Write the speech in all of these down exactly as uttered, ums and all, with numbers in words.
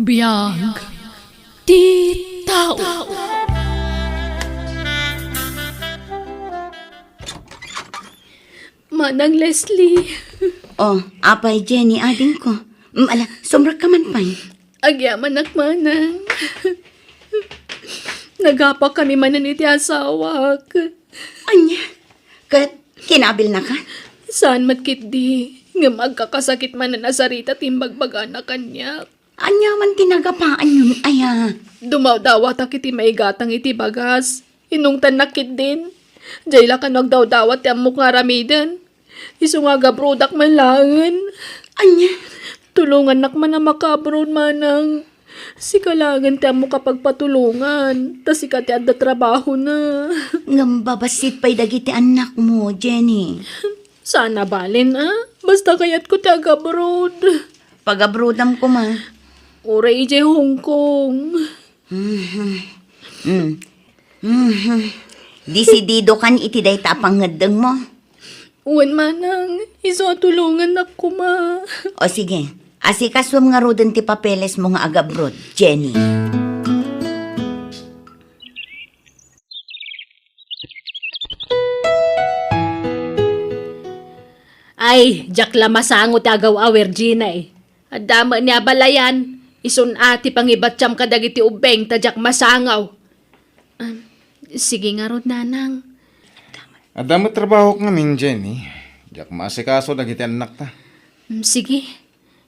Biag ti tao. Manang Leslie. Oh, apay, Jenny, adingko. Mm, ala, sumrekka man pay. Agyamanak, manang. Nagapakami manen iti asawak. Ania? Ket kinabilnaka? Saan met ketdi, ngem agkakasakit manen a sarita ti imbagbagana kaniak. Ania man ti nagapaanyon aya? Dumawdawatak iti maigatang iti bagas. Inungtannak ketdin. Diay la kano agdawdawat ti ammok nga aramiden. Isu nga agabrodak man laengen. Ania? Tulongannak man a makaabroad, manang. Sika laengen ti ammok a pagpatulongan, ta sika ti adda trabahona. Ngem babassit pay dagiti annakmo, Jenny. Saan a balen, a? Basta kayatko ti agabroad. Pagabrodam koma. Uray idiay Hong Kong. Mhm. Mm. Mhm. Disididokan iti dayta a pangngeddengmo? Wen, manang, isu a tulongannak koma. O sige, asikasuem ngaruden ti papelesmo nga agabroad, Jenny. Ay, diak la masango ti agaw-awer, Jenny. Adda met ni a balayan, isun a ti pangibattiam kadagiti ubbing ta diak masango. Ah, sige ngarud, nanang. Adda met trabahok ngamin, Jenny. Diak maasikaso dagiti annakta. Mm, sige.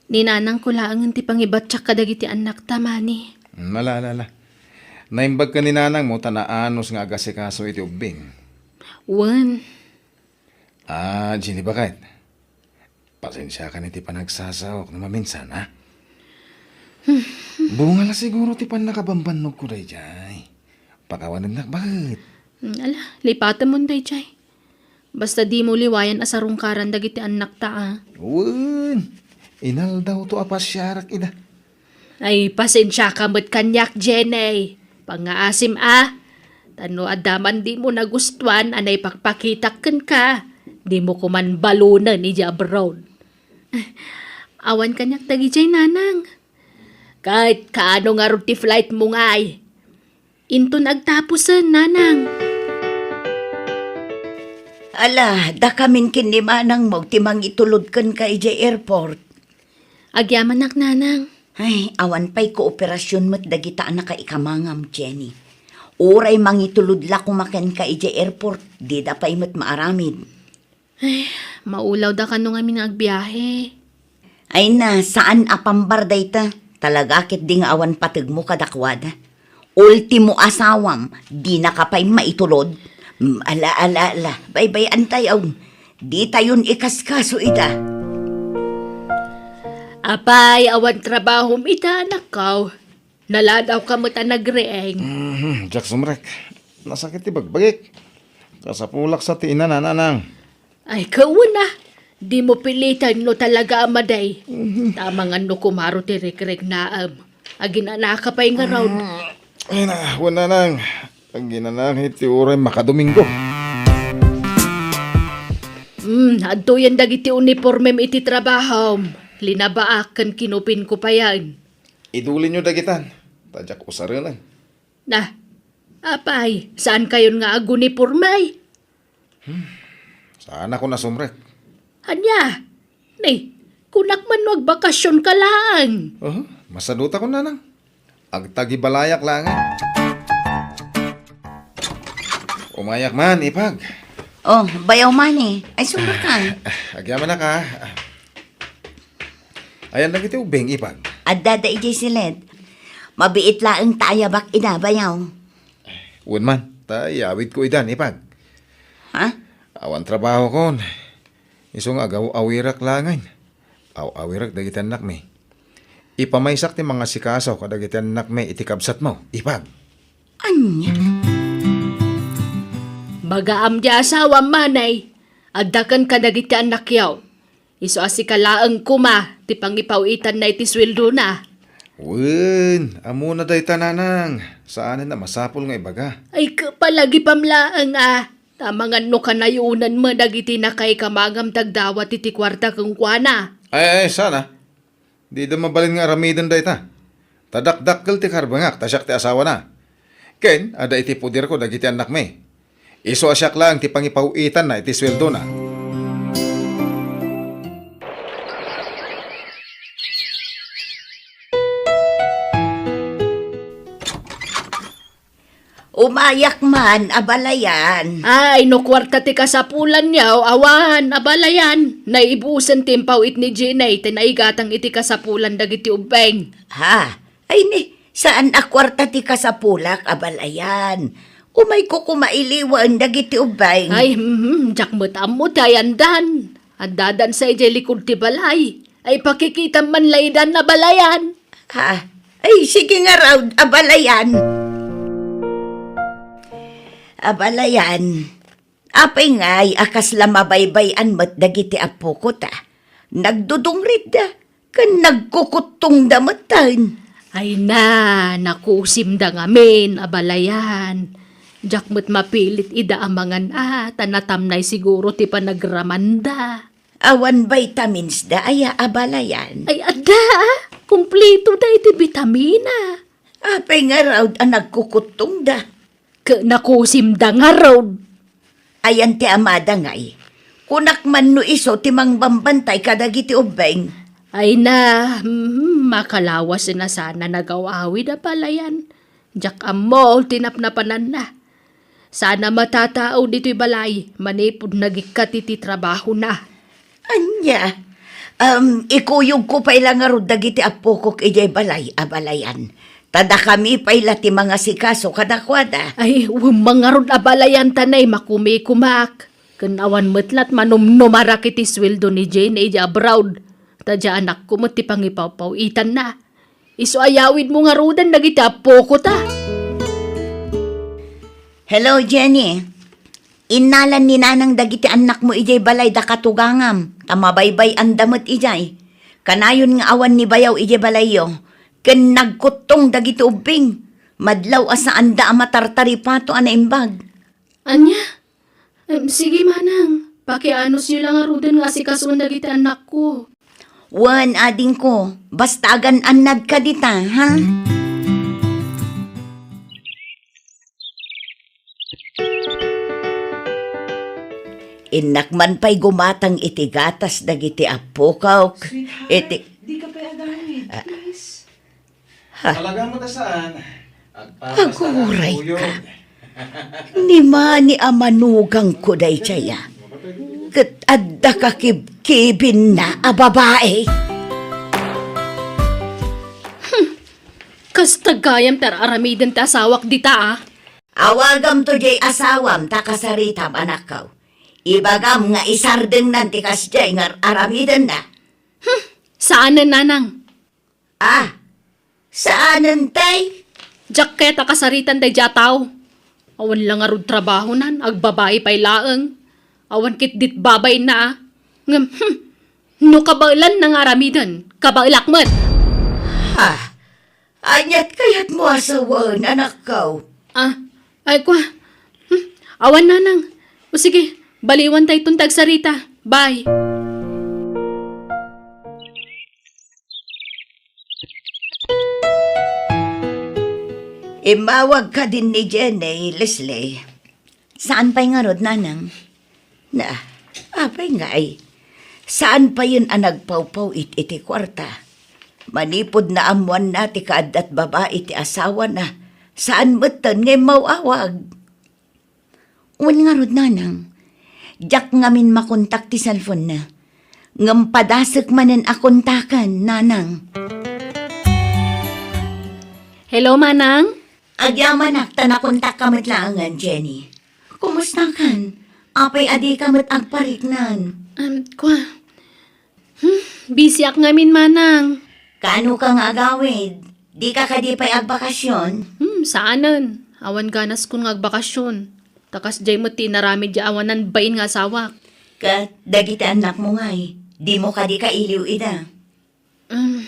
Ni nanangko laengen ti pangibattiak kadagiti annakta, mani. Mm, ala, ala, ala. Naimbag ken ni nanangmo ta naanus nga agasikaso iti ubbing. Wen. Ah, Jenny, baket. Pasensiakan iti panagsasaok no maminsan, ha? Hmm. Bunga la siguro ti pannakabambannogko daydiay. Pakawanennak, baket. Hmm, ala, lipatemon daydiay. Basta dimo liwayan a sarungkaran dagiti annakta, a. Wen, inaldawto a pasiarak ida. Ay, pasensiaka met kaniak, Jenny. Pangngaasim, a. Ta no adda man dimo nagustuan a naipakpakitak kenka, dimo koman balonen idiay abroad. Awan kaniak dagidiay, nanang. Ket kaano ngarud ti flightmo ngay? Inton agtapusen, nanang. Ala, dakamin ken ni manangmo ti mangitulod kenka idiay airport. Agyamanak, nanang. Ay, awan pay kooperasyon met dagita a nakaikamangam, Jenny. Uray mangitulod la koma kenka idiay airport, dida pay met maaramid. Ay, maulawda kano ngamin nga agbiahe. Ay na, saan a pambar dayta. Talaga ketdi nga awan pategmo kadakuada. Ultimo asawam, dinaka pay maitulod. Mm, ala, ala, ala, baybay-antayon. Ditayon ikaskaso ita. Apay, awan trabahom ita, anakko. Naladawka met a nagriing. Mhm, diak sumrek. Nasakit ti bagbagik. Kasapulak sa ti ina, nanang. Ay, kauna, dimo piliten no talaga a madi. Mhm. Tamangan no kumaro ti rikriknaem. Aginanaka pay ngarud. Mm, ay na, wen, nanang. Aginanaka iti uray makadomingo. Mm, adtoyen dagiti unipormem iti trabahom. Linabaak ken kinupinko payen. Idulinyo dagitan, ta diak usarenen. Na, apay, saankayon nga aguniporme? Hmm, saanakon a sumrek. Ania? Ni, kunak man no agbakasionka laeng. Aha, masadutakon, nanang. Agtagibalayak laeng. Umayak man, ipag. Oh, bayaw man eh. Ay, sumrek ka. Ah, agyamanak. Ayan dagiti ubbing, ipag. Adda da idiay siled. Mabiit laeng ta ayabak ida, bayaw. Wen man, ta iyawidko idan, ipag. Ha? Awan trabahokon. Isu nga agaw-awirak laengen. Aw-awirek dagiti annakmi. Ipamaysak ti mangasikaso kadagiti annakmi iti kabsatmo, ipag. Ania? Bagaam ti asawam, manay. Adda ken kadagiti annakyo. Isu a sika laeng koma ti pangipaw-itanna iti sueldona. Wen, ammona dayta, nanang. Saanen a masapul nga ibaga. Ay, kapalagipam laeng a. Tamangan no kanayonan met dagiti nakaikamangam ti agdawat iti kuarta kenkuana. Ay, ay, saan a. Dida mabalin nga aramiden dayta. Ta dakdakkel ti karbengak ta siak ti asawana. Ken adda iti poderko dagiti annakmi. Isu a siak laeng ti pangipaw-itanna iti sueldona. Umayak man, abalayan. Ay, no kuarta ti kasapulan yaw, awan, abalayan. Naibusen ti impaw-it ni Jenny, ti naigatang iti kasapulan dagiti ubbing. Ha? Ay ni, saan a kuarta ti kasapulak, abalayan. Umayko koma iliwen dagiti ubbing. Ay, mhm, diak met ammo ti ayandan. Addadan sa idiay likud ti balay. Ay, pakikitam man laydan, abalayan. Ha? Ay, sige ngarud, abalayan. Abalayan. Apay ngay a kasla mabaybay-an met dagiti appoko ta? Nagdudungritda, ken nagkukuttongda metten. Ay na, nakusimda ngamin, abalayan. Diak met mapilit ida a mangan a, ta natamnay siguro ti panagramanda. Awan vitamins da aya, abalayan? Ay, adda, ah. Kumplito da iti bitamina. Apay ngarud a nagkukuttongda? Ket nakusimda ngarud. Ayan ti amada ngay. Kunak man no isu ti mangbambantay kadagiti ubbing. Ay na, hmm, makalawasen a sana nagaw-awid, abalayan. Diak ammo ti napnapananna. Sana matatao ditoy balay manipud nagikkat iti trabahona. Ania? Em, ikuyogko pay la ngarud dagiti appokok idiay balay, abalayan. Ta dakami pay la ti mangasikaso kadakuada. Ay, wen man ngarud, abalayan, ta nay makumikumak. Ken awan met lat manumnumarak iti sueldo ni Jane idiay abroad. Ta diay anakko met ti pangipawpaw-itanna. Isu a yawidmo ngaruden dagiti appoko ta. Hello, Jenny. Innalan ni Nanang dagiti annakmo idiay balay da katugangam, ta mabaybay-anda met idiay. Kanayon nga awan ni bayaw idiay balayyo, ken nagkuttong dagiti ubbing. Madlaw a saanda a matartaripato a naimbag. Ania? Em, sige, manang. Pakianosyo la ngaruden nga asikasuen dagiti annakko. Wen, adingko, basta agan-annadka dita, ha? Innak man pay gumatang iti gatas dagiti appokok. Sweetheart, iti- di ka pay agawid, ah, please. Ha? Talaga mo ta saan? Agpapasalamat. Aguray ka. Ni mani a manugangko daydiay a. Ket adda kakibkibinna a babai. Hmm. Kasta gayam ti ar-aramiden ti asawak dita, a. Awagamto diay asawam ta kasaritam, anakko. Ibagam nga isardengnan ti kasdiay nga ar-aramidenna. Hmm. Saanen, nanang. Ah, saanen tay? Diak kayat a kasaritan daydiay a tao. Awan la ngarud trabahonan, agbabai pay laeng. Awan ketdi ti babainna, a. Ngem, hmm, no kabaelanna nga aramiden, kabaelak met. Ha? Aniat kayatmo a sawen, anakko? Ah, ay, kua. Hmm, awan, nanang. O sige, baliwantayton ti agsarita. Bye. Immawag kadin ni Jenny, Leslie. Saan pay ngarud, nanang? Na, apay ngay? Saan payen a nagpawpaw-it iti kuarta? Manipud naammoanna ti kaaddat babai ti asawana, saan metten nga immaw-awag. Wen ngarud, nanang. Diak ngamin makontak ti cellphone-na. Ngem padasek manen a kontaken, nanang. Hello, manang? Agyamanak ta nakontakka met laengen, Jenny. Kumustakan? Apay a dika met agpariknan? Em, kua. Hmm, busyak ngamin, manang. Kaano ka nga agawid? Dika kadi pay agbakasyon? Hmm, saanen. Awan ganaskon nga agbakasyon. Ta kasdiay met ti inaramid diay awanan bain nga asawak. Ket dagiti annakmo ngay, dimo kadi kailiw ida? Hmm,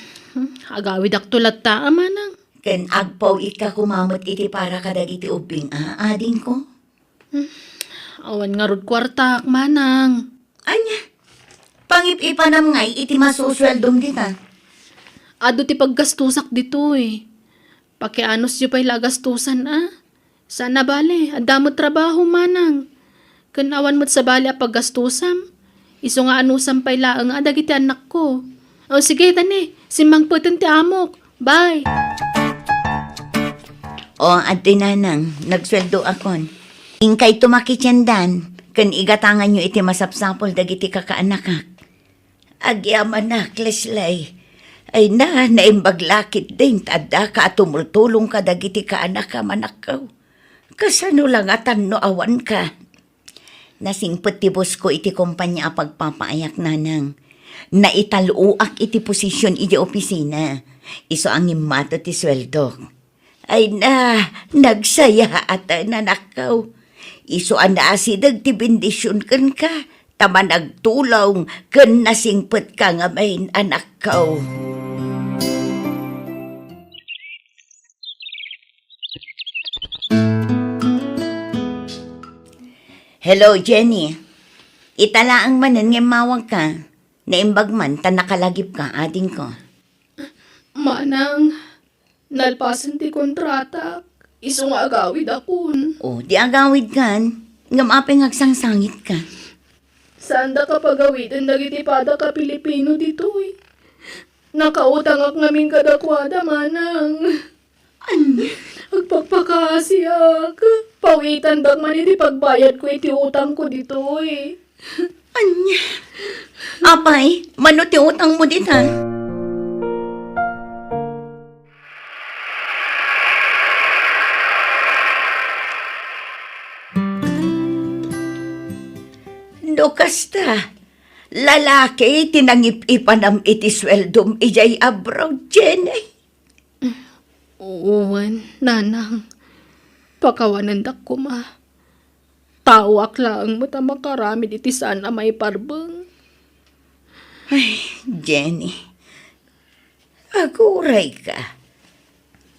agawidakto latta, manang. Ken agpaw-itka koma met iti para kadagiti ubbing a, adingko? Hmm, awan ngarud kuartak, manang. Ania? Pangip-ipanam ngay iti masusueldom dita? Adu ti paggastusak ditoy. Pakianusyo pay la a gastusan, a? Saan a bale, adda met trabaho, manang. Ken awan met sabali a paggastusam. Isu nga anusam pay laeng a dagiti annakko. O, sige, tani, simmangpeten ti amok. Bye! O, adtoy, nanang, nagsueldoakon. Inkayto makitiendan, ken igatanganyo iti masapsapul dagiti kakaanakak. Agyamanak, Leslie. Ay na, naimbag la ketdin ta addaka a tumultulong kadagiti kaanakam, anakko. Kasano la ngatan no awanka? Nasingpet ti boss ko iti kompania a pagpapaayak, nanang. Naital-oak iti posision iti opisina. Isu a ngimmato ti sueldok. Ay na, nagsayaat, anakko. Isu a naasideg ti bendision kenka, ta managtulong ken nasingpetka ngamin, anakko. Hello, Jenny. Ita laeng manen nga immawagka. Naimbag man ta nakalagipka, adingko. Manang, nalpasen ti kontratak. Isu nga agawidakon. O, di agawidkan. Ngem apay nga agsangsangitka? Saandaka pagawiden dagiti padaka Pilipino ditoy. Nakautangak ngamin kadakuada, manang. Ania? Agpakpakaasiak. Pawitandak man iti pagbayadko iti utangko ditoy. Ania? Apay, mano ti utangmo dita? No kasta, lalaki ti nangip-ipanam iti sueldom idiay abroad, Jenny? Wen, nanang. Pakawanendak koma. Taoak laeng met a makaramid iti saan a maiparbeng. Ay, Jenny. Agurayka.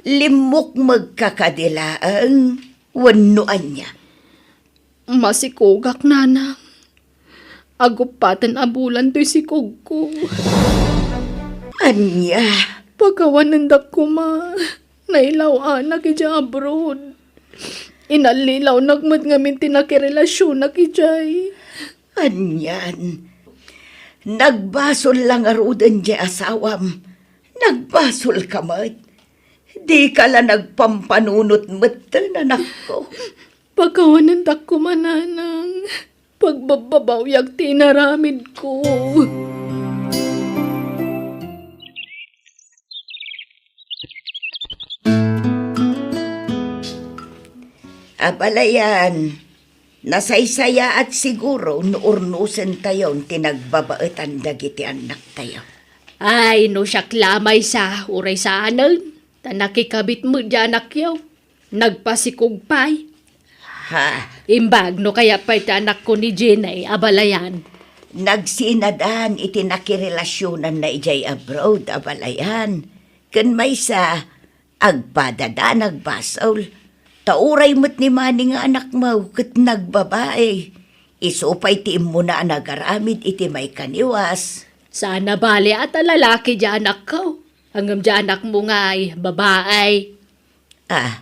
Limmukmegka kadi laeng wenno ania? Masikogak, nanang. Aguppaten a bulan toy sikogko. Ania? Pakawanendak koma. Nailaw-anak idiay abroad. Inallilawnak met ngamin ti nakirelasionak idiay. Anian? Nagbasol la ngaruden diay asawam. Nagbasolka met. Dika la nagpampanunot metten, anakko. Pakawanendak koma, nanang. Pagbabbabawiak ti inaramidko. Abalayan, nasaysayaat siguro no urnosentayon ti nagbabaetan dagiti annaktayo. Ay, no siak la maysa, uray saanen, ta nakikabit met diay annakyo. Nagpasikog pay. Ha? Imbag no kayat pay ti anakko ni Jenny, abalayan. Nagsinadan iti nakirelasionanna idiay abroad, abalayan. Ken maysa, agpadada nagbasol. Ta uray met ni Manny nga anakmo ket nagbabai. Isu pay ti immuna a nagaramid iti maikaniwas. Saan a bale a ta lalaki diay anakko. Ngem diay anakmo ngay, babai. Ah,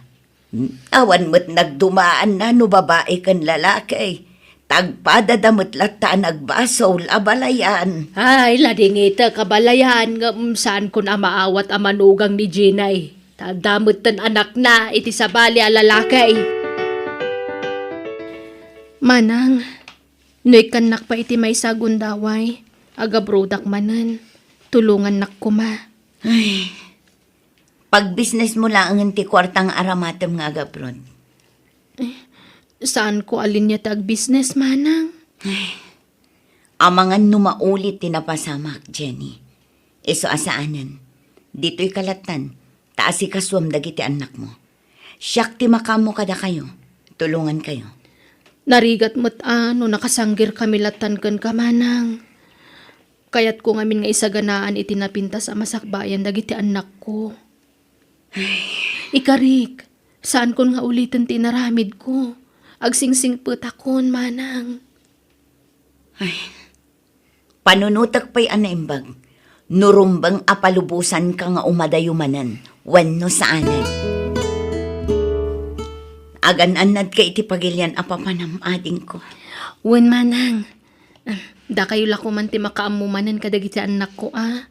awan met nagdumaanna no babai ken lalaki. Tagpadada met latta a nagbasol, abalayan. Ay, ladingitek, abalayan, ngem saankon a maawat a manugang ni Jenny. Ta adda metten anakna iti sabali a lalaki. Manang, no ikkannak pay iti maysa a gundaway, agabroadak manen, tulongannak koma. Ay, pagbisnesmo laengen ti kuarta nga aramatem nga agabroad. Eh, saanko a linia ti agbisnes, manang. Ay, amangan no maulit ti napasamak, Jenny. Isu a saanen. Ditoyka lattan, ta asikasuem dagiti annakmo. Siak ti makaammo kadakayo. Tulongankayo. Narigat met a no nakasanggirkami lattan kenka, manang. Kayatko ngamin nga isaganaan iti napintas a masakbayan dagiti annakko. Ikarik, saankon nga uliten ti inaramidko. Agsingsingpetakon, manang. Ay, panunotek pay a naimbag. No rumbeng a palubosanka nga umadayo manen, wenno saanen. Agan-annadka iti pagilian a papanam, adingko. Wen, manang. Dakayo la koman ti makaammo manen kadagiti annakko a.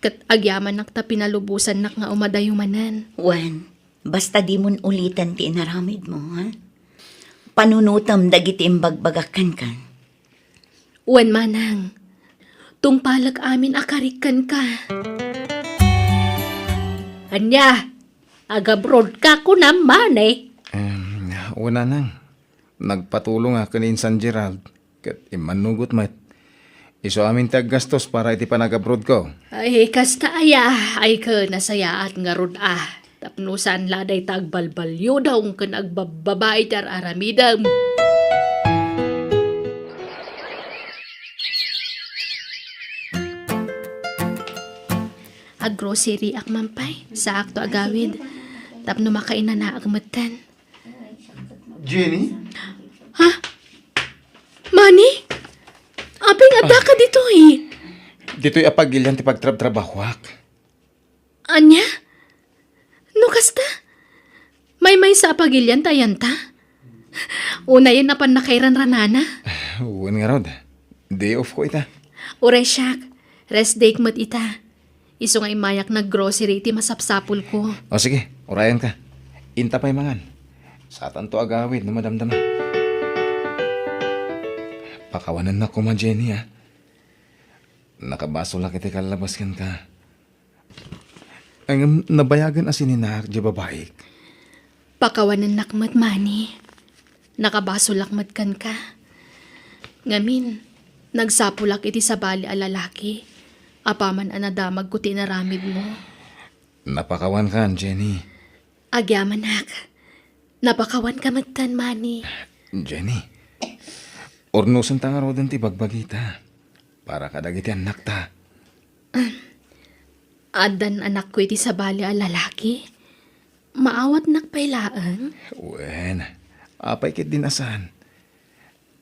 Ket agyamanak ta pinalubosannak nga umadayo manen. Wen, basta dimon uliten ti inaramidmo, ha? Panunotem dagiti imbagbagak kenka. Wen, manang. Tungpalek amin a karik kenka. Ania? Agabrodka kunam, mani? Em, wen, nanang. Nagpatulong a ken ni Insan Gerald, ket immannugot met. Isu amin ti aggastos para iti panagabrodko. Ay, kasta aya, ay ken nasayaat ngarud a. Tapno saan la dayta agbalbaliwdaw ken agbabbabai ti ar-aramidem. Aggrocery ak man pay, saakto agawid. Tapno makainanaak metten. Jenny? Ha? Mani? Apay nga addaka ditoy? Ditoy a pagilian ti pagtrabtrabahoak. Ania? No kasta? Maymaysa a pagilian ta ayanta? Unayen a pannakairanranana? Wen ngarud. Day off ko ita. Uray siak, rest day met ita. Isu nga immayak naggrocery iti masapsapulko. O sige, urayanka. Inta pay mangan. Satanto agawid no madamdama. Pakawanennak koma, Jenny, a. Nakabasolak iti kallabas kenka. Ngem nabayagen a sininaak diay babaik. Pakawanennak met, mani. Nakabasolak met kenka. Ngamin, nagsapulak iti sabali a lalaki, apaman a nadamagko ti inaramidmo. Napakawankan, Jenny. Agyamanak. Napakawanka metten, mani. Jenny, urnosenta ngaruden ti bagbagita para kadagiti annakta. Addan anakko iti sabali a lalaki? Maawatnak pay laeng? Wen, apay ketdin a saan?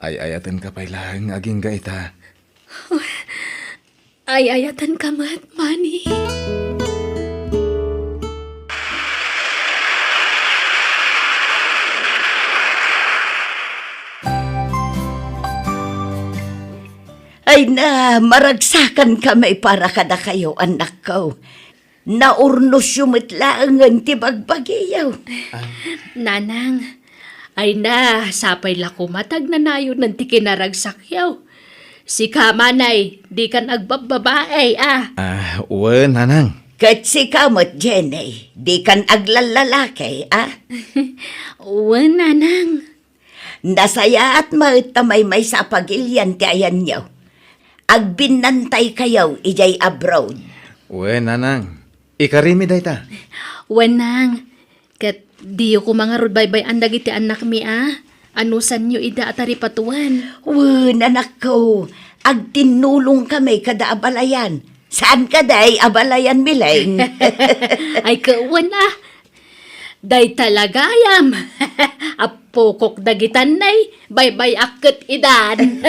Ay-ayatenka pay laeng agingga ita. Ay-ayatenka met, mani. Ay na, maragsakanka met para kadakayo, annakko. Naurnosyo met laengen ti bagbagiyo. Ah. Nanang, ay na, sapay la koma ta agnanayonen ti kinaragsakyo. Sika, manay, dikan agbabbabae, a. Ah, wen, nanang. Ket sika met, Jenny, dikan aglallalaki, a. Wen, nanang. Nasayaat met ta maymaysa a pagilian ti ayanyo. Agbinnantaykayo idiay abroad. Wen, nanang. Ikarimi dayta. Wen, nang. Ket diyo koma ngarud baybay-an dagiti annakmi a. Anusanyo ida a taripatoen. Wen, anakko. Agtinnulongkami kada abalayan. Saan kadi abalayan, Mileng? Ay, ket wen a. Dayta la gayam. Appokok dagitan nay, baybay-ak ket idan.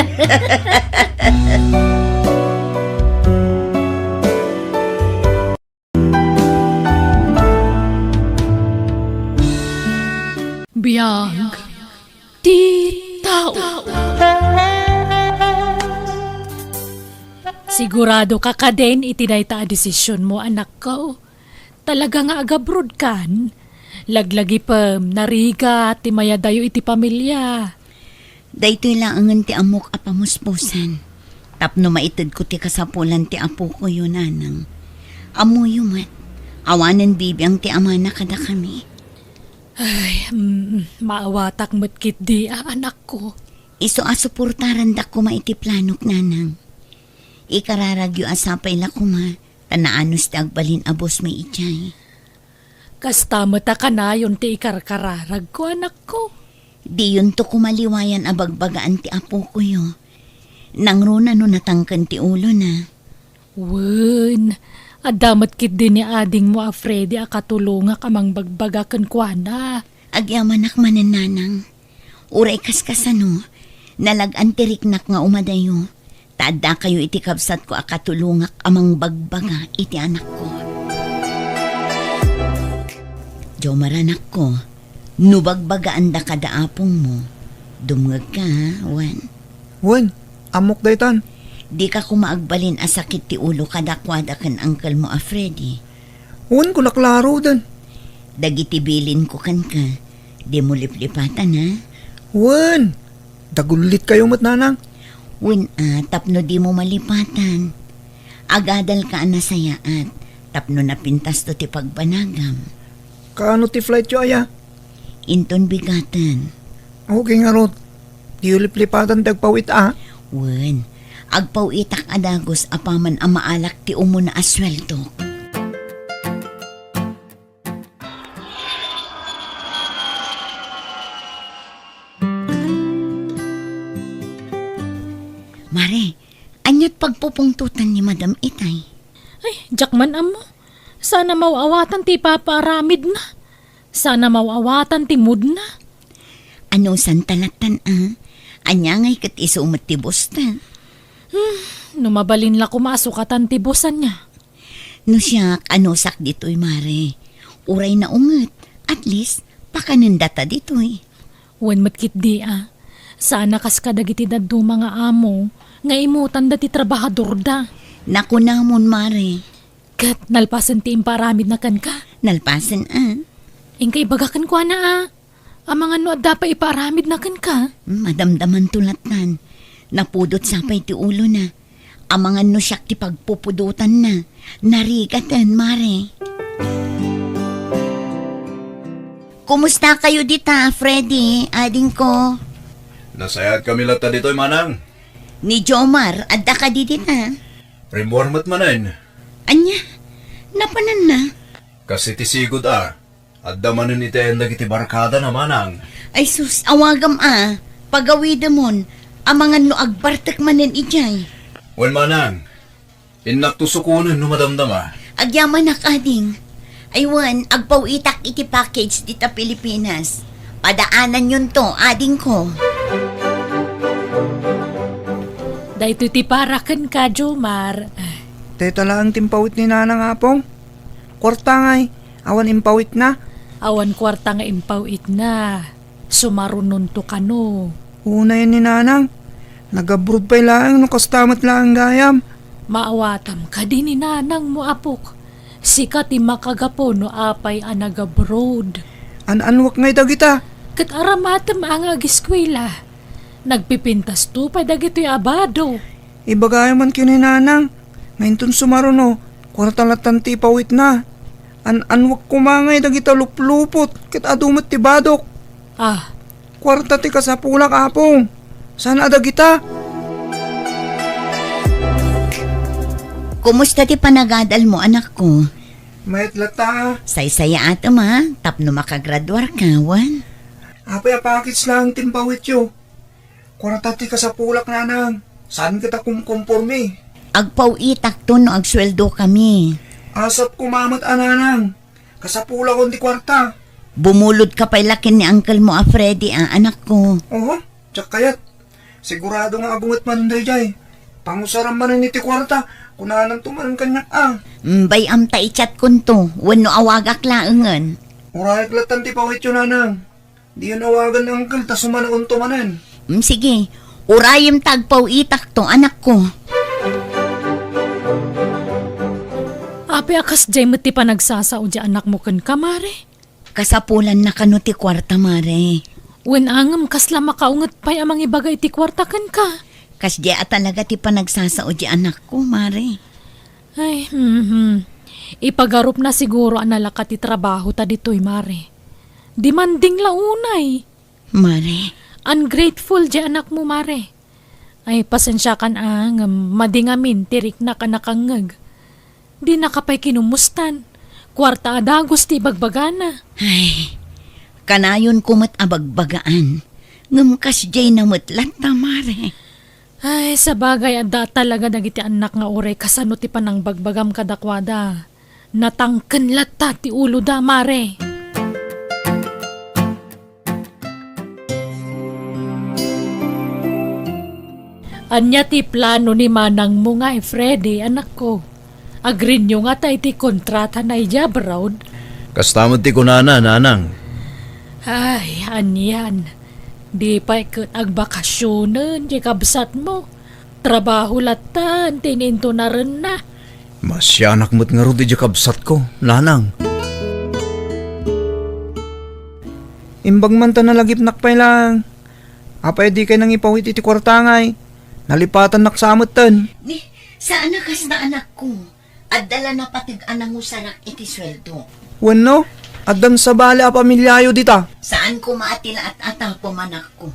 Biag ti tao. Sigurado ka kadin iti dayta a desisionmo, anakko? Talaga nga agabrodkan? Laglagipem, narigat ti mayadayo iti pamilia. Daytoy laengen ti ammok a pamuspusan. Tapno maitedko ti kasapulan ti apokoyo, nanang. Ammoyo met, awanen bibiang ti amana kadakami. Ay, mm, maawatak met ketdi a, anakko. Isu a suportarandak koma iti planok, nanang. Ikararagyo a sapay la koma, ta naanus ti agbalin a bosmi idiay. Kasta met a kanayon ti ikarkararagko, anakko. Diyonto koma liwayan a bagbagaan ti apokoyo. Nangruna no natangken ti ulona. Wen, adda met ketdi ni adingmo a Freddy a katulongak a mangbagbaga kenkuana. Agyamanak manen, nanang. Uray kaskasano, nalag-an ti riknak nga umadayo, ta addakayo iti kabsatko a katulongak a mangbagbaga iti anakko. Jomar, anakko, No bagbagaanda kada apongmo, dumngegka, ha, Juan? Wen, ammok daytan. Dika koma agbalin a sakit ti ulo kadakuada ken uncle mo a Freddy. Wen, kuna klaroden. Dagiti bilinko kenka, dimo liplipatan, ha? Wen, dagullit kayo met, nanang. Wen, a, tapno dimo malipatan. Agadalka a nasayaat, tapno napintasto ti pagbanagam. Kaano ti flightyo aya? Inton bigaten. Okay ngarud. Diyo liplipatan ti agpaw-it a? Wen, agpaw-itak a dagus apaman a maalak ti umuna a sueldok. Mare, ania't pagpupungtotan ni Madam itay? Ay, diak man ammo. Saan a maw-awatan ti ipapaaramidna. Saan a maw-awatan ti moodna. Anusanta lattan, a? Ania ngay ket isu met ti bosta? Hmm, no mabalin la koma a sukatan ti boss ania. No siak, anusak ditoy, mare. Uray naunget, at least, pakanendata ditoy. Wen met ketdi a. Saan a kas kadagiti dadduma nga amo nga imutanda ti trabahadorda. Nakunamon, mare. Ket nalpasen ti impaaramidna kenka? Nalpasen, a. Inka ibaga kenkuana a. Amangan no adda pay ipaaramidna kenka? Madamdamanto lattan. Napudot sa pay ti ulona. Amangan no siak ti pagpupudotanna. Narigaten, mare. Kumusta kayo dita, Freddy, adingko? Nasayaat kami latta ditoy, manang. Ni Jomar, adda kadi dita? Rimmuar met manen. Ania? Napananna? Kas iti sigud a, adda manen iti ayan dagiti barkadana, manang. Ay sus, awagam a, pagawidemon, amangan no agbartek manen idiay. Wen, manang, innakto sukonen no madamdama. Agyamanak, ading. Ay wen, agpaw-itak iti package dita Pilipinas. Padaananyonto, adingko. Daytoy ti para kenka, Jomar. Dayta laeng ti impaw-it ni Nanang, Apong. Kuarta ngay, awan impaw-itna? Awan kuarta nga impaw-itna. Sumarunonto kano. Unayen ni Nanang. Nag-abroad pay laeng no kasta met laeng gayam. Maawatam kadi ni Nanangmo, apok. Sika ti makagapu no apay a nag-abroad. An-anwak ngay dagita. Ket aramatem a nga ageskuela. Nagpipintasto pay dagitoy a bado. Ibagayam man ken ni Nanang, nga inton sumaruno, kuarta lattan ti ipaw-itna. An-anwak koma ngay dagita luplupot, ket adu met ti badok. Ah. Kuarta ti kasapulak, Apong. Saan a dagita? Kumusta ti panagadalmo, anakko? Mayat latta. Saysayaatem a, tapno makagraduarka, wen? Apay a package laeng ti impaw-ityo? Kuarta ti kasapulak, Nanang. Saan ket a kumkompormi? Agpaw-itakto no agsueldokami. Asap koma met a, Nanang. Kasapulakon ti kuarta. Bumulodka pay la ken ni uncle mo a Freddy a, anakko. Oho, diak kayat. Sigurado nga adu met manen daydiay. Pangusaram manen iti kuarta, kunananto manen kaniak a. Mm, bay-am ta i-chatkonto, wenno awagak laengen. Urayek lattan ti paw-ityo, Nanang. Diyon awagan ni uncle ta sumanaonto manen. Mm, sige. Urayem ta agpaw-itakto, anakko. Apay a kasdiay met ti panagsasao ti anakmo kenka, Mare? Kasapulanna kano ti kuarta, Mare? Wen a ngem kasla makaunget pay a mangibaga iti kuarta kenka? Kasdiay a talaga ti panagsasao ti anakko, Mare. Ay, mhm. Ipagarupna siguro a nalaka ti trabaho ta ditoy, Mare. Demanding la unay. Mare. Ungrateful ti anakmo, Mare. Ay, pasensiakan a, ngem madi ngamin ti riknak a nakangngeg. Dinaka pay kinumustan. Kuarta a dagus ti ibagbagana. Ay, kanayonko met a bagbagaan. Ngem kasdiay na met latta, Mare. Ay, sabagay, adda talaga dagiti annak nga uray kasano ti panangbagbagam kadakuada. Natangken latta ti uloda, Mare. Ania ti plano ni manangmo nga, Freddy, anakko? Agreeyo ngata iti kontratana idiay abroad? Kasta met ti kunana, Nanang. Ay, anian. Di pay ket agbakasionen ti kabsatmo. Trabaho lattan ti inintunarenna. Masianak met ngarud idiay kabsatko, nanang. Imbag man ta nalagipnak pay lang. Apay dikay nangipawit iti kuarta ngay? Nalipatannak sa metten. Ni, saan a kasta, anakko. Adda la napateg a nangusarak iti sueldo. Wenno, addan sabali a pamiliayo dita. Saan koma a ti laat a tapom, anakko.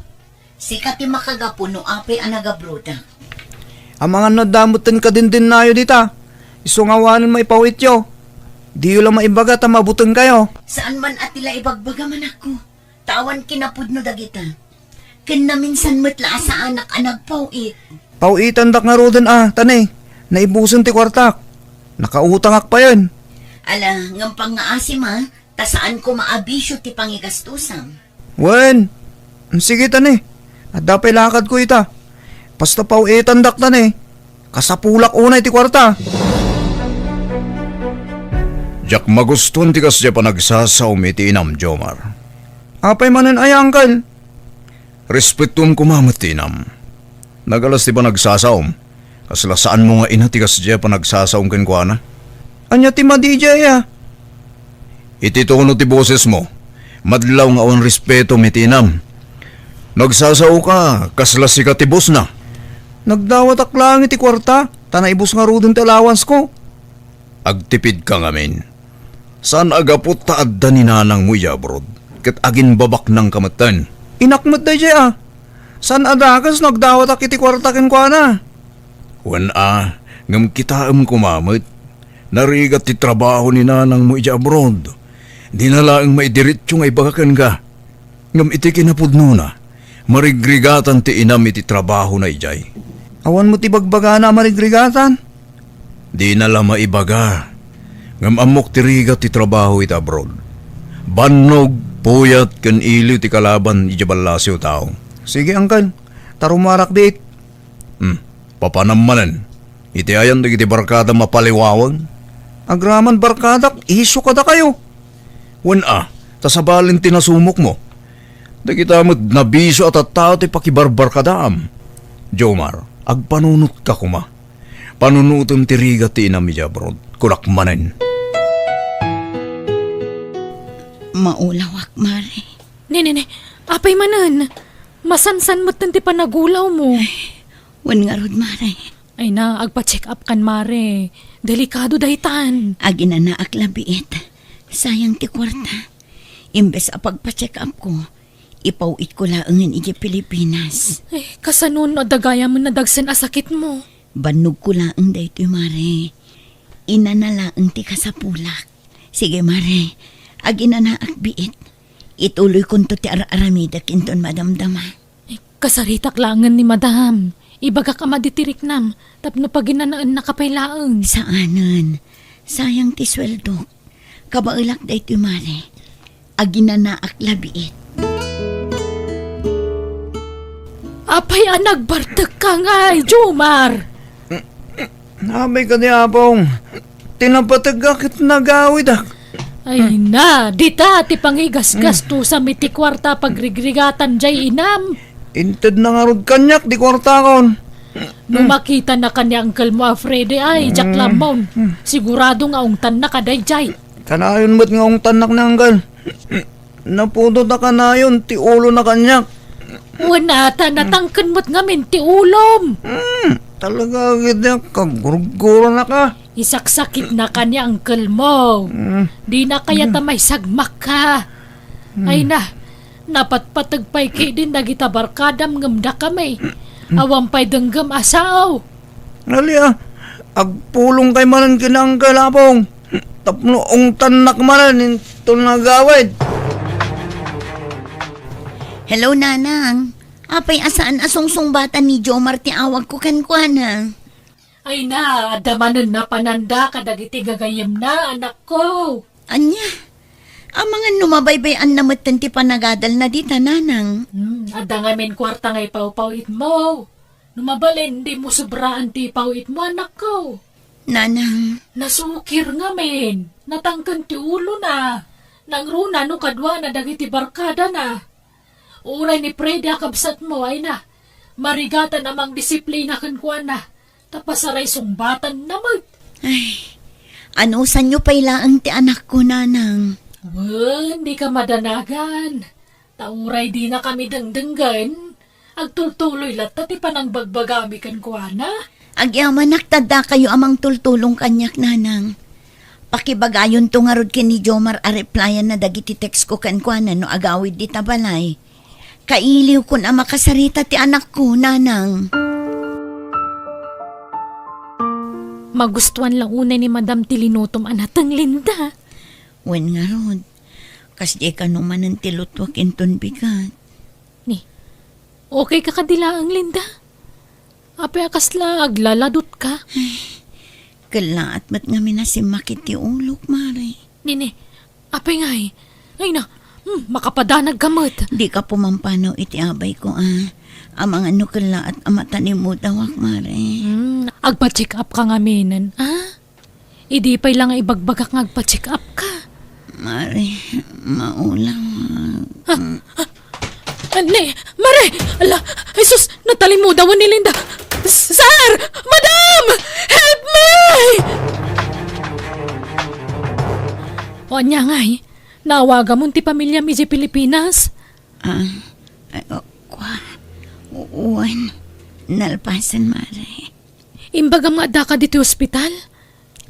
Sika ti makagapu no apay a nagabrodak. Amangan no adda metten kadindinnayo dita. Isu nga awanen maipawityo. Diyo la maibaga ta mabutengkayo. Saan man a ti la ibagbagam, anakko. Ta awan kinapudno dagita. Ken naminsan met la a saanak a nagpaw-it. Paw-itandak ngaruden a, ta ne, naibusen ti kuartak. Nakautangak payen. Ala, ngem pangngaasim a, ta saan koma a bisio ti pangigastusam. Wen, sige ta ne, adda pay lakadko ita. Basta paw-itandak ta ne, kasapulak unay ti kuarta. Diak magustuan ti kasdiay panagsasaom iti inam, Jomar. Apay manen aya, Uncle? Respetuem koma met ti inam. Nagalas ti panagsasaom. Kasla saanmo nga ina ti kasdiay panagsasaom kenkuana. Ania ti madi idiay a? Iti tono ti bosesmo, madlaw nga awan respetom iti inam. Nagsasaoka, kasla sika ti bosna. Nagdawatak laeng iti kuarta, ta naibus ngaruden ti allowancesko. Agtipidka ngamin. Saan a gapu ta adda ni nanangmo idiay abroad, ket aginbabaknangka metten. Inak met daydiay a. Saan a dakes no agdawatak iti kuarta kenkuana. Wen a, ngem kitaem koma met. Narigat ti trabaho ni nanangmo idiay abroad. Dina laeng maidiretso nga ibaga kenka. Ngem iti kinapudnona, marigrigatan ti inam iti trabahona idiay. Awan met ibagbagana a marigrigatan? Dina la maibaga. Ngem ammok ti rigat ti trabaho iti abroad. Bannog, puyat, ken iliw ti kalaban idiay ballasiw a tao. Sige, Uncle. Ta rumarak biit. Hmm, papanam manen. Iti ayan dagiti barkada mapaliwawang? Agraman barkadak, isyu kadakayo. Wen a, ta sabalen ti nasumokmo. Dagita met nabisio a tattao ti pakibarbarkadaam. Jomar, agpanunotka koma. Panunotem ti rigat ti inam idiay abroad. Kunak manen. Maulawak, Mare. Ne, ne, ne. Apay manen? Masansan metten ti panagulawmo. Wen ngarud, Mare. Ay na, agpa-check up kan, Mare. Delikado daytan. Aginanaak la biit. Sayang ti kuarta. Imbes a pagpa-check up ko, ipaw-itko laengen idiay Pilipinas. Ay, kasano no adda gayamen nadagsen a sakitmo? Bannogko laeng daytoy, Mare. Inana laeng ti kasapulak. Sige, Mare. Aginanaak biit. Ituloykonto ti ar-aramidek inton madamdama. Kasaritak laengen ni Madam. Ibagak a madi ti riknam tapno paginanaennaka pay laeng. Saanen. Sayang ti sueldok. Kabaelak daytoy, Mare. Aginanaak la biit. Apay a nagbartekka ngay, Jomar? Apay kadi, Apong? Ti napategka ket nagawidak. Ay na, dita ti pangigasgastusam iti kuarta a pagrigrigatan jay inam. Intedna ngarud kaniak ti kuartakon. No makitana ken ni uncle mo a Freddy ay, diak la ammo. Sigurado nga ungtannaka dayjay. Kanayon met nga ungtannak ni uncle. Napudot a kanayon ti ulona kaniak. Wen a ta, natangken met ngamin ti ulom. Hmm, talaga, agidyak, kagurguranaka. Isaksakitnaka ni uncle mo. Hmm. Dina kayat a maisagmakka. Hmm. Ay na, napatpateg pay ketdin dagita barkadam ngem dakami. Awan pay denggem a sao. Ali a, agpulongkay manen ken ni uncle, Apong. Tapno ungtannak manen inton agawid. Hello, Nanang. Apay a saan a sungsungbatan ni Jomar ti awagko kenkuana? Ay na, adda manen napananda kadagiti gagayyemna, anakko. Ania? Amangan no mabaybay-anna metten ti panagadalna dita, Nanang. Hmm, adda ngamin kuarta nga ipawpaw-itmo. No mabalin, dimo sobraan ti ipaw-itmo, anakko. Nanang. Nasukir ngamin. Natangken ti ulona. Nangruna no kaduana dagiti barkadana. Uray ni Freddy a kabsatmo, ay na, marigatan a mangdisiplina kenkuana, ta pasaray sungbatanna met. Ay, anusanyo pay laeng ti anakko, nanang? Wen, dika madanagan. Ta uray dinakami dengdenggen, agtultuloy latta ti panangbagbagami kenkuana. Agyamanak ta dakayo a mangtultulong kaniak, nanang. Pakibagayonto ngarud ken ni Jomar a replyan na dagiti text ko kenkuana no agawid dita balay. Kailiwkon a makasarita ti anakko, nanang. Magustuan la unay ni Madam ti linutom a nateng, Linda. Wen ngarud, kasdiay kano manen ti lutwak inton bigat. Ni, okay ka kadi laeng, Linda? Apay a kasla aglaladutka? Ay, kellaat met ngamin a simmakit ti ulok, Mare. Ni, ni, apay ngay? Ay na, hmm, makapadanag ka met. Dika pumampanaw iti abayko, a. Amangan no kellaat a matalemmudawak, Mare. Hmm, agpa-check up ka ngaminen, a? Idi pay la nga ibagbagak nga agpa-check up ka. Mare, maulawak. Ah, ah, ah, ne, Mare! Ala, Jesus, natalimmudawan ni Linda. Sir! Madam! Help me! O, ania ngay? Naawagamon ti pamiliam idiay Pilipinas? Ah, ay, o, kua. U-, uwan. Nalpasen, Mare. Imbagam nga addaka ditoy ospital?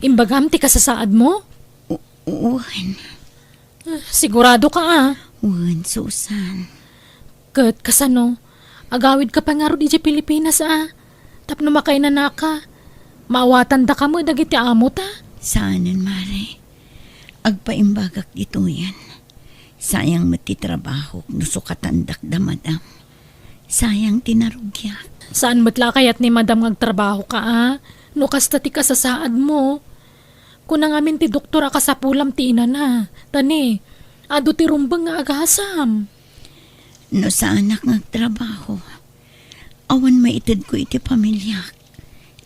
Imbagam ti kasasaadmo? U-, wen. Ah, sigurado ka, a? Wen, Susan. Ket kasano? Agawid ka pay ngarud idiay Pilipinas, a? Tapno makainanaka, maawatandaka met dagiti amota? Saanen, Mare. Agpaimbagak ditoyen. Sayang met ti trabahok no sukatandak da Madam. Sayang ti narugiak. Saan met la a kayat ni Madam nga agtrabaho ka, a? No kasta ti kasasaadmo. Kuna ngamin ti doktor a kasapulam ti inana. Ta ni, adu ti rumbeng nga agasam. No saanak nga agtrabaho, awan maitedko iti pamiliak.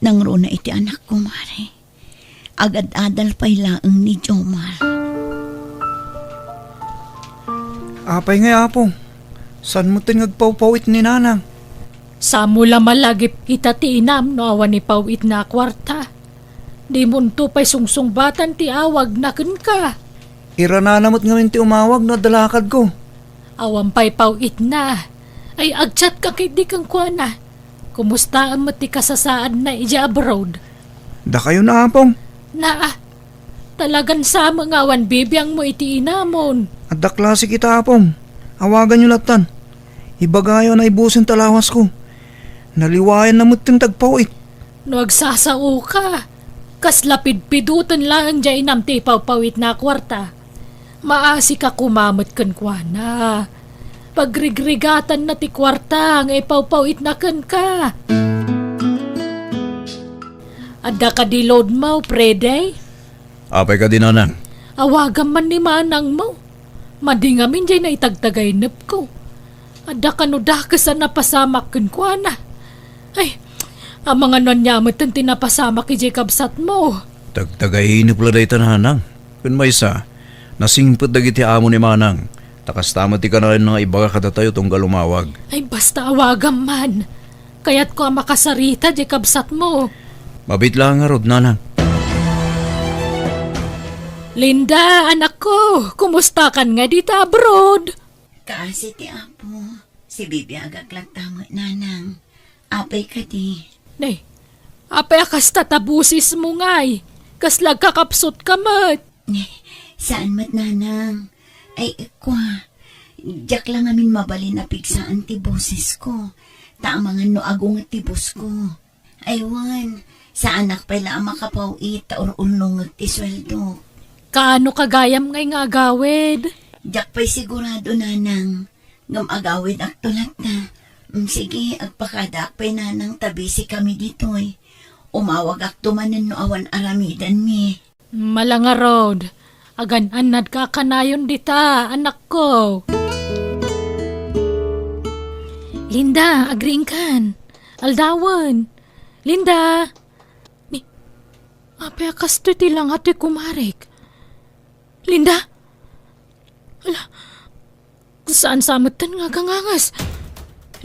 Nangruna iti anakko, Mare. Agad-adal pay laeng ni Jomar. Apay ngay, Apo? Saan metten nga agpawpaw-it ni Nanang? Samo la malagip ita ti inam no awan ipaw-itna a kuarta. Dimonto pay sungsungbatan ti awagna kenka. Iranana met ngamin ti umawag no adda lakadko. Awan pay paw-itna. Ay, agchat ka ketdi kenkuana. Kumustaem met ti kasasaadna idiay abroad? Dakayon, Apong. Naa, talagan sama nga awan bibiangmo iti inamon. Adda klase kita, Apong. Awaganyo lattan. Ibagayo a naibusen ta lawasko. Naliwayanna metten ti agpaw-it. No agsasaoka, kasla pidpidoten laeng diay inam ti ipawpaw-itna a kuarta. Maasika koma met kenkuana. Pagrigrigatanna ti kuarta nga ipawpaw-itna kenka. Adda kadi loadmo, Freddy? Apay kadi, Nanang? Awagam man ni manangmo. Madi ngamin diay naitagtagainepko. Adda kano dakes a napasamak kenkuana. Ay, amangan no ania metten ti napasamak idiay kabsatmo. Tagtagainep la dayta, Nanang. Ken maysa, nasingpet dagiti amo ni Manang. Ta kasta met ti kanayon nga ibaga kadatayo tunggal umawag. Ay, basta awagam man. Kayatko a makasarita diay kabsatmo. Mabiit la ngarud, Nanang. Linda, anakko, kumustakan nga dita abroad? Kaasi ti Apo, sibibiagak latta met, Nanang. Apay kadi? Nay, apay a kasta ta bosesmo ngay? Kasla agkakapsutka met. Saan met, Nanang. Ay, kua, diak la ngamin mabalin a pigsaan ti bosesko, ta amangan no agunget ti bosko. Ay wen, saanak pay la a makapaw-it ta ur-urnongek ti sueldok. Kaano ka gayam ngay nga agawid? Diak pay sigurado, Nanang, ngem agawidakto latta. Mm, sige, agpakadaak pay, Nanang, ta busy kami ditoy. Umawagakto manen no awan aramidenmi. Malangarod, agan-annadka a kanayon dita, anakko. Linda, agriingkan. Aldawen. Linda! Ni, apay a kastoy ti langa ti kumarek? Linda! Ala, saan sa metten nga agangangas?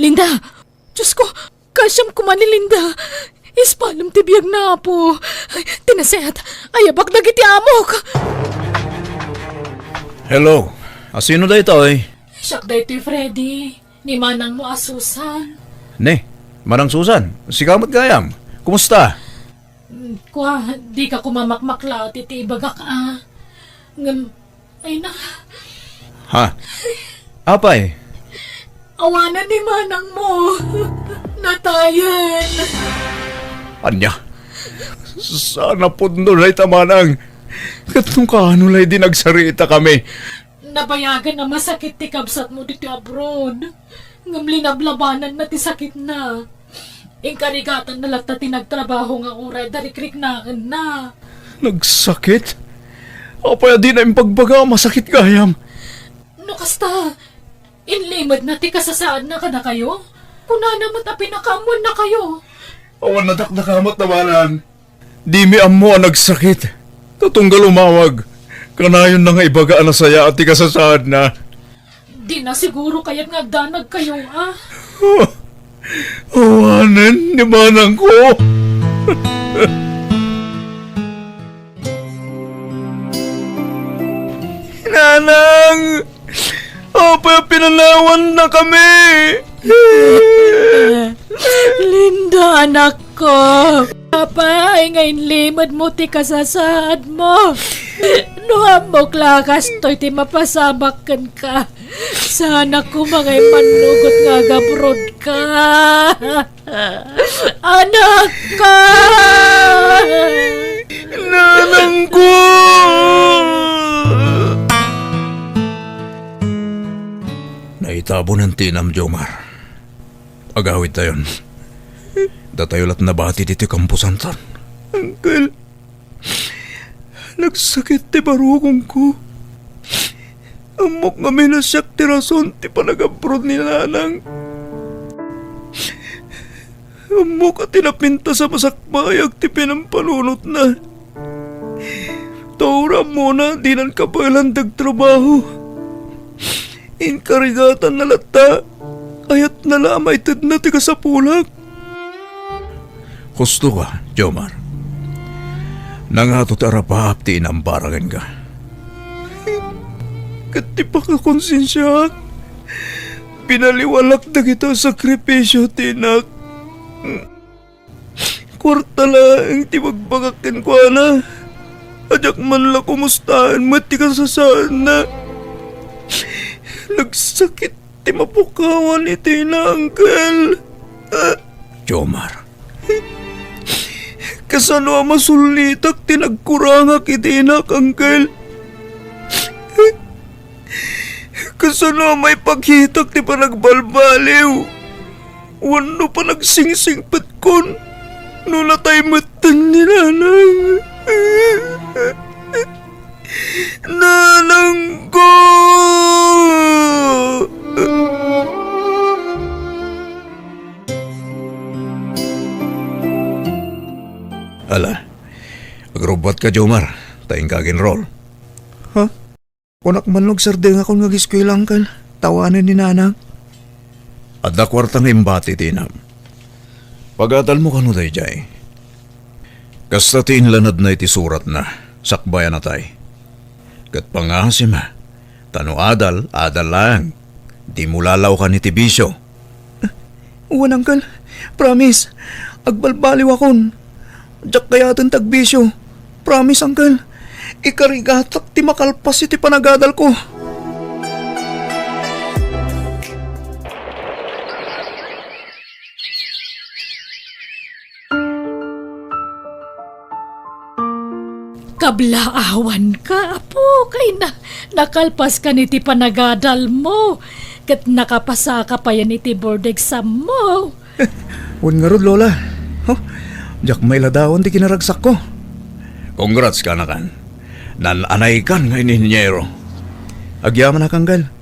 Linda! Diyos ko, kaasiam koma ni Linda. Ispalem ti biagna, Apo. Ay, ti naset, ayabak dagiti amok. Hello, asino daytoy? Siak daytoy, Freddy. Ni manangmo a Susan. Ne, Manang Susan, sika met gayam. Kumusta? Kua, dika koma makmaklaat iti ibagak a. Ngem, ay na. Ha? Apay? Awanen ni manangmo. Natayen. Ania? Saan a pudno dayta, manang. Ket no kaano lay di nagsaritakami? Nabayagen a masakit ti kabsatmo ditoy abroad. Ngem linablabananna ti sakitna. Inkarigatanna latta ti nagtrabaho nga uray darikriknaenna. Nagsakit? Apay a dina impagbaga a masakit gayam? No kasta, inlimedna ti kasasaadna kadakayo? Kunana met a pinakaammoannakayo. Awan nadakdakamat, manang. Dimi ammo a nagsakit. Ta tunggal umawag, kanayonna nga ibaga a nasayaat ti kasasaadna. Dina siguro kayat nga agdanagkayo, a? Awanen ni manangko. Nanang! Apay a pinanawannakami? Linda, anakko. Apay nga inlimedmo ti kasasaadmo? No ammok la a kastoy ti mapasamak kenka, saanak koma nga immannugot nga agabrodka. Anakko! Nanangko! Naitabonen ti inam, Jomar. Agawidtayon. Datayo la't nabati ditoy kamposanton. Uncle, nagsakit ti barukongko. Ammok ngamin a siak ti rason ti panag-abroad ni Nanang. Ammok a ti napintas a masakbayak ti pinampalunotna. Ta uray ammona dinan kabaelan ti agtrabaho. Inkarigatanna latta, ayatna la a maitedna ti kasapulak. Husto ka, Jomar. Nangato ti arapaap ti inam para kenka. Ket ti pakakonsensiaak, binaliwalak dagita a sakripisio ti inak. Kuarta laeng ti bagbagak kenkuana. A diak man la kumustaen met ti kasasaadna. Nagsakit ti mapukawan iti ina, Uncle. Jomar. Kasano a masullitak ti nagkurangak iti inak, Uncle? Kasano a maipakitak ti panagbalbaliw wenno panagsingsipetkon no natay metten ni Nanang? Nanangko! Ala, agrubbuatka, Jomar, ta inka aginrol. Ha? Kunak man no agsardengakon nga ageskuela, Uncle, ta awanen ni Nanang. Adda kuarta nga imbati ti inam. Pagadalmo kano daydiay. Kasta ti inlanadna iti suratna, sakbay a natay. Ket pangasim, ta no adal, adal laeng. Dimo lalaokan iti bisio. Wen, Uncle. Promise. Agbalbaliwakon. Diak kayaten ti agbisio. Promise, Uncle. Ikarigatak ti makalpas iti panagadalko. Kablaawanka, Apo, kayna, nakalpaskan iti panagadalmo, ket nakapasaka payen iti board exammo. Wen ngarud, Lola. Ho, diak mailadawan ti kinaragsakko. Congrats kanakan. Nan-anaykan nga inhinyero. Agyamanak, Uncle.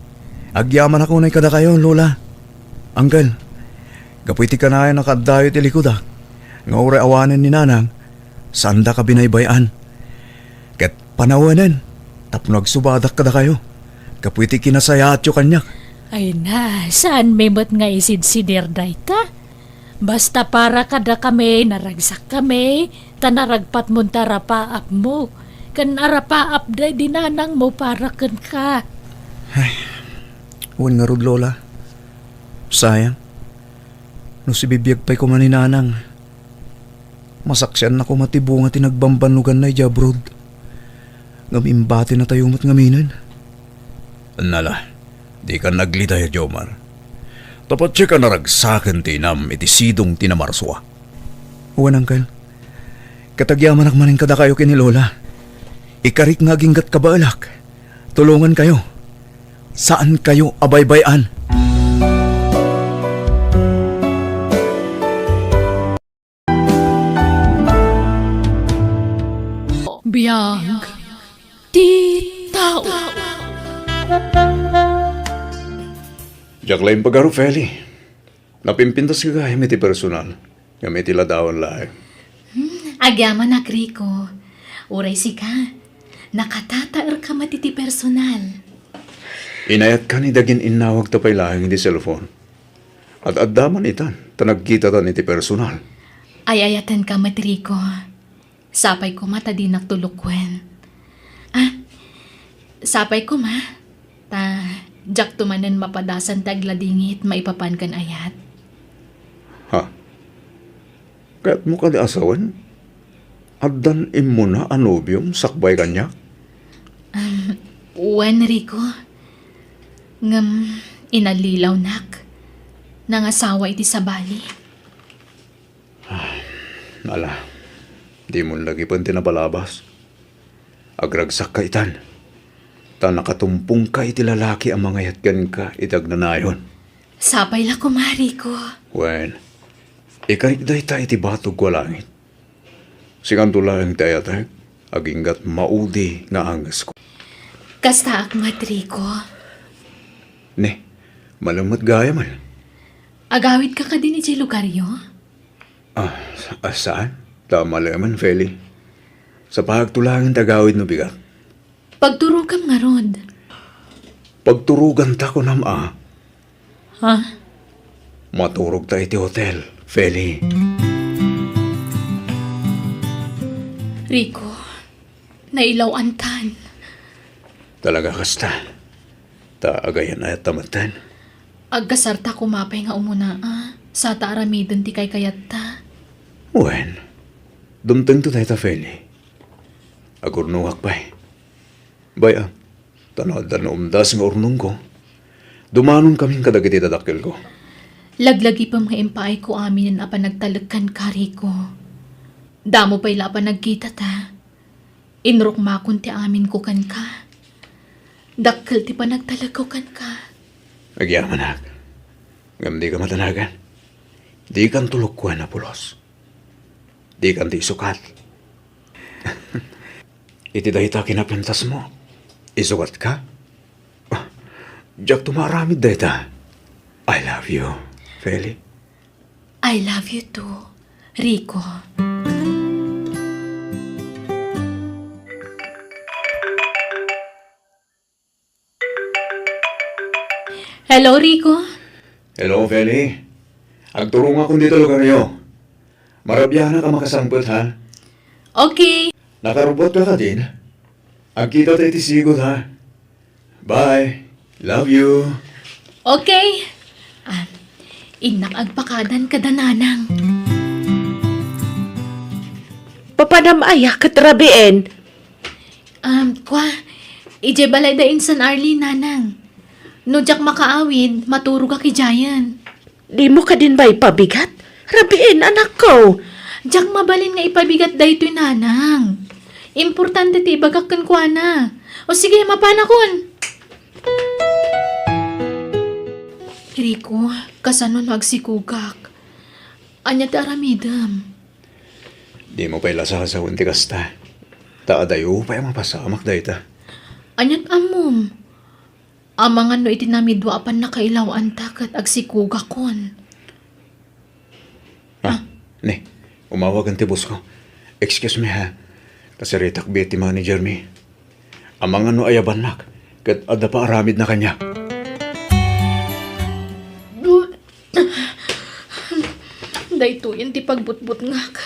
Agyamanak unay kadakayo, Lola. Uncle, gapu iti kanayon a kaaddayo iti likudak, nga uray awanen ni Nanang, saandaka binaybay-an. Ket panawenen tapno agsubadak kadakayo. Gapu iti kinasayaatyo kaniak. Ay na, saanmi met nga isidsidir dayta? Basta para kadakami, naragsakkami, ta naragpatmon ti arapaapmo, ken arapaap daydi nanangmo para kenka. Ay, wen ngarud, Lola. Sayang. No sibibiag pay koma ni Nanang, masaksianna koma ti bunga ti nagbambannoganna idiay abroad. Ngem imbatinatayo met ngaminen. Nala, dikan naglidayag, Jomar. Ta patien a naragsaken ti inam iti sidong ti namarsua. Wen, Uncle. Ket agyamanak manen kadakayo ken ni Lola. Ikarik nga aginggat kabaelak. Tulongankayo. Saankayo a baybay-an. Biag ti tao. Diak la impagaro, Feli. Napimpintas gagayam iti personal, ngem iti ladawan laeng. Hmm, agyamanak, Rico. Uray sika, nakatataerka met iti personal. Inayatkan iti agin-innawagta pay laeng iti cellphone. Ad-adda man itan, ta nagkitatan iti personal. Ay-ayatenka met, Rico. Sapay koma ta dinak tulokuen. Ah, sapay koma, ta diakto manen mapadasan ti agladingit maipapan ken ayat. Ha? Kayatmo kadi a sawen? Addan immuna a nobiom sakbay kaniak? Um, wen, Rico. Ngem inallilawnak. Nangasawa iti sabali. Ala, dimon lagipen ti napalabas. Agragsakka itan, ta nakatumpongka iti lalaki a mangayat kenka iti agnanayon. Sapay la koma, Rico. Wen, ikarik dayta iti batogko a langit. Singanto laeng ti ayatek, aginggat maudi nga angesko. Kastaak met, Rico. Ne, malem met gayamen. Agawidka kadin idiay lugaryo? Ah, sa-, ah, saan? Ta malemen, Feli. Sapaagto laeng ti agawid no bigat. Pagturogam ngarud. Pagturoganta kunam a? Ha? Maturogta iti hotel, Feli. Rico, nailaw-antan. Talaga kasta? Ta agayan-ayatta metten. Agkasarta koma pay nga umunaa, sa ta aramiden ti kaykayatta. Wen, dumtengto dayta, Feli. Agurnongak pay. Bay-am, ta no adda naumdas nga urnongko, dumanonkamin kadagiti dadakkelko. Laglagipem nga impaayko aminen a panagtalek kenka, Rico. Damo pay la a panagkitata. Inrukmakon ti aminko kenka. Dakkel ti panagtalekko kenka. Agyamanak. Ngem dika madanagan. Dikan tulokuen a pulos. Dikan ti isukat. Iti dayta kinapintasmo, isukatka? Ah, diakto maaramid dayta. I love you, Feli. I love you too, Rico. Hello, Rico. Hello, Feli. Agturongakon dita lugaryo. Marabianak a makasangpet, ha? Okay. Nakarubotka kadin? Agkitata iti sigud, ha? Bye. Love you. Okay. Ah, innak agpakadan kada nanang. Papanam aya ket rabien? Um, kwa, idiay balay da insan Arlene, nanang. No diak makaawid, maturogak idiayen. Dimo kadin maipabigat? Rabien, anakko. Diak mabalin nga ipabigat daytoy, nanang. Importante ti ibagak kenkuana. O sige, mapanakon. Rico, kasano no agsikogak? Ania ti aramidem? Dimo pay la sasawen ti kasta. Ta adayo pay a mapasamak dayta. Aniat ammom? Amangan no iti namidua a pannakailaw-anta ket agsikogakon. Ah, ah, ne, umawagen ti boss ko. Excuse me, ha. Kasaritak biit ti manager mi. Amangan no ayabannak, ket adda paaramidna kaniak. Daytoyen ti pagbutbutngak.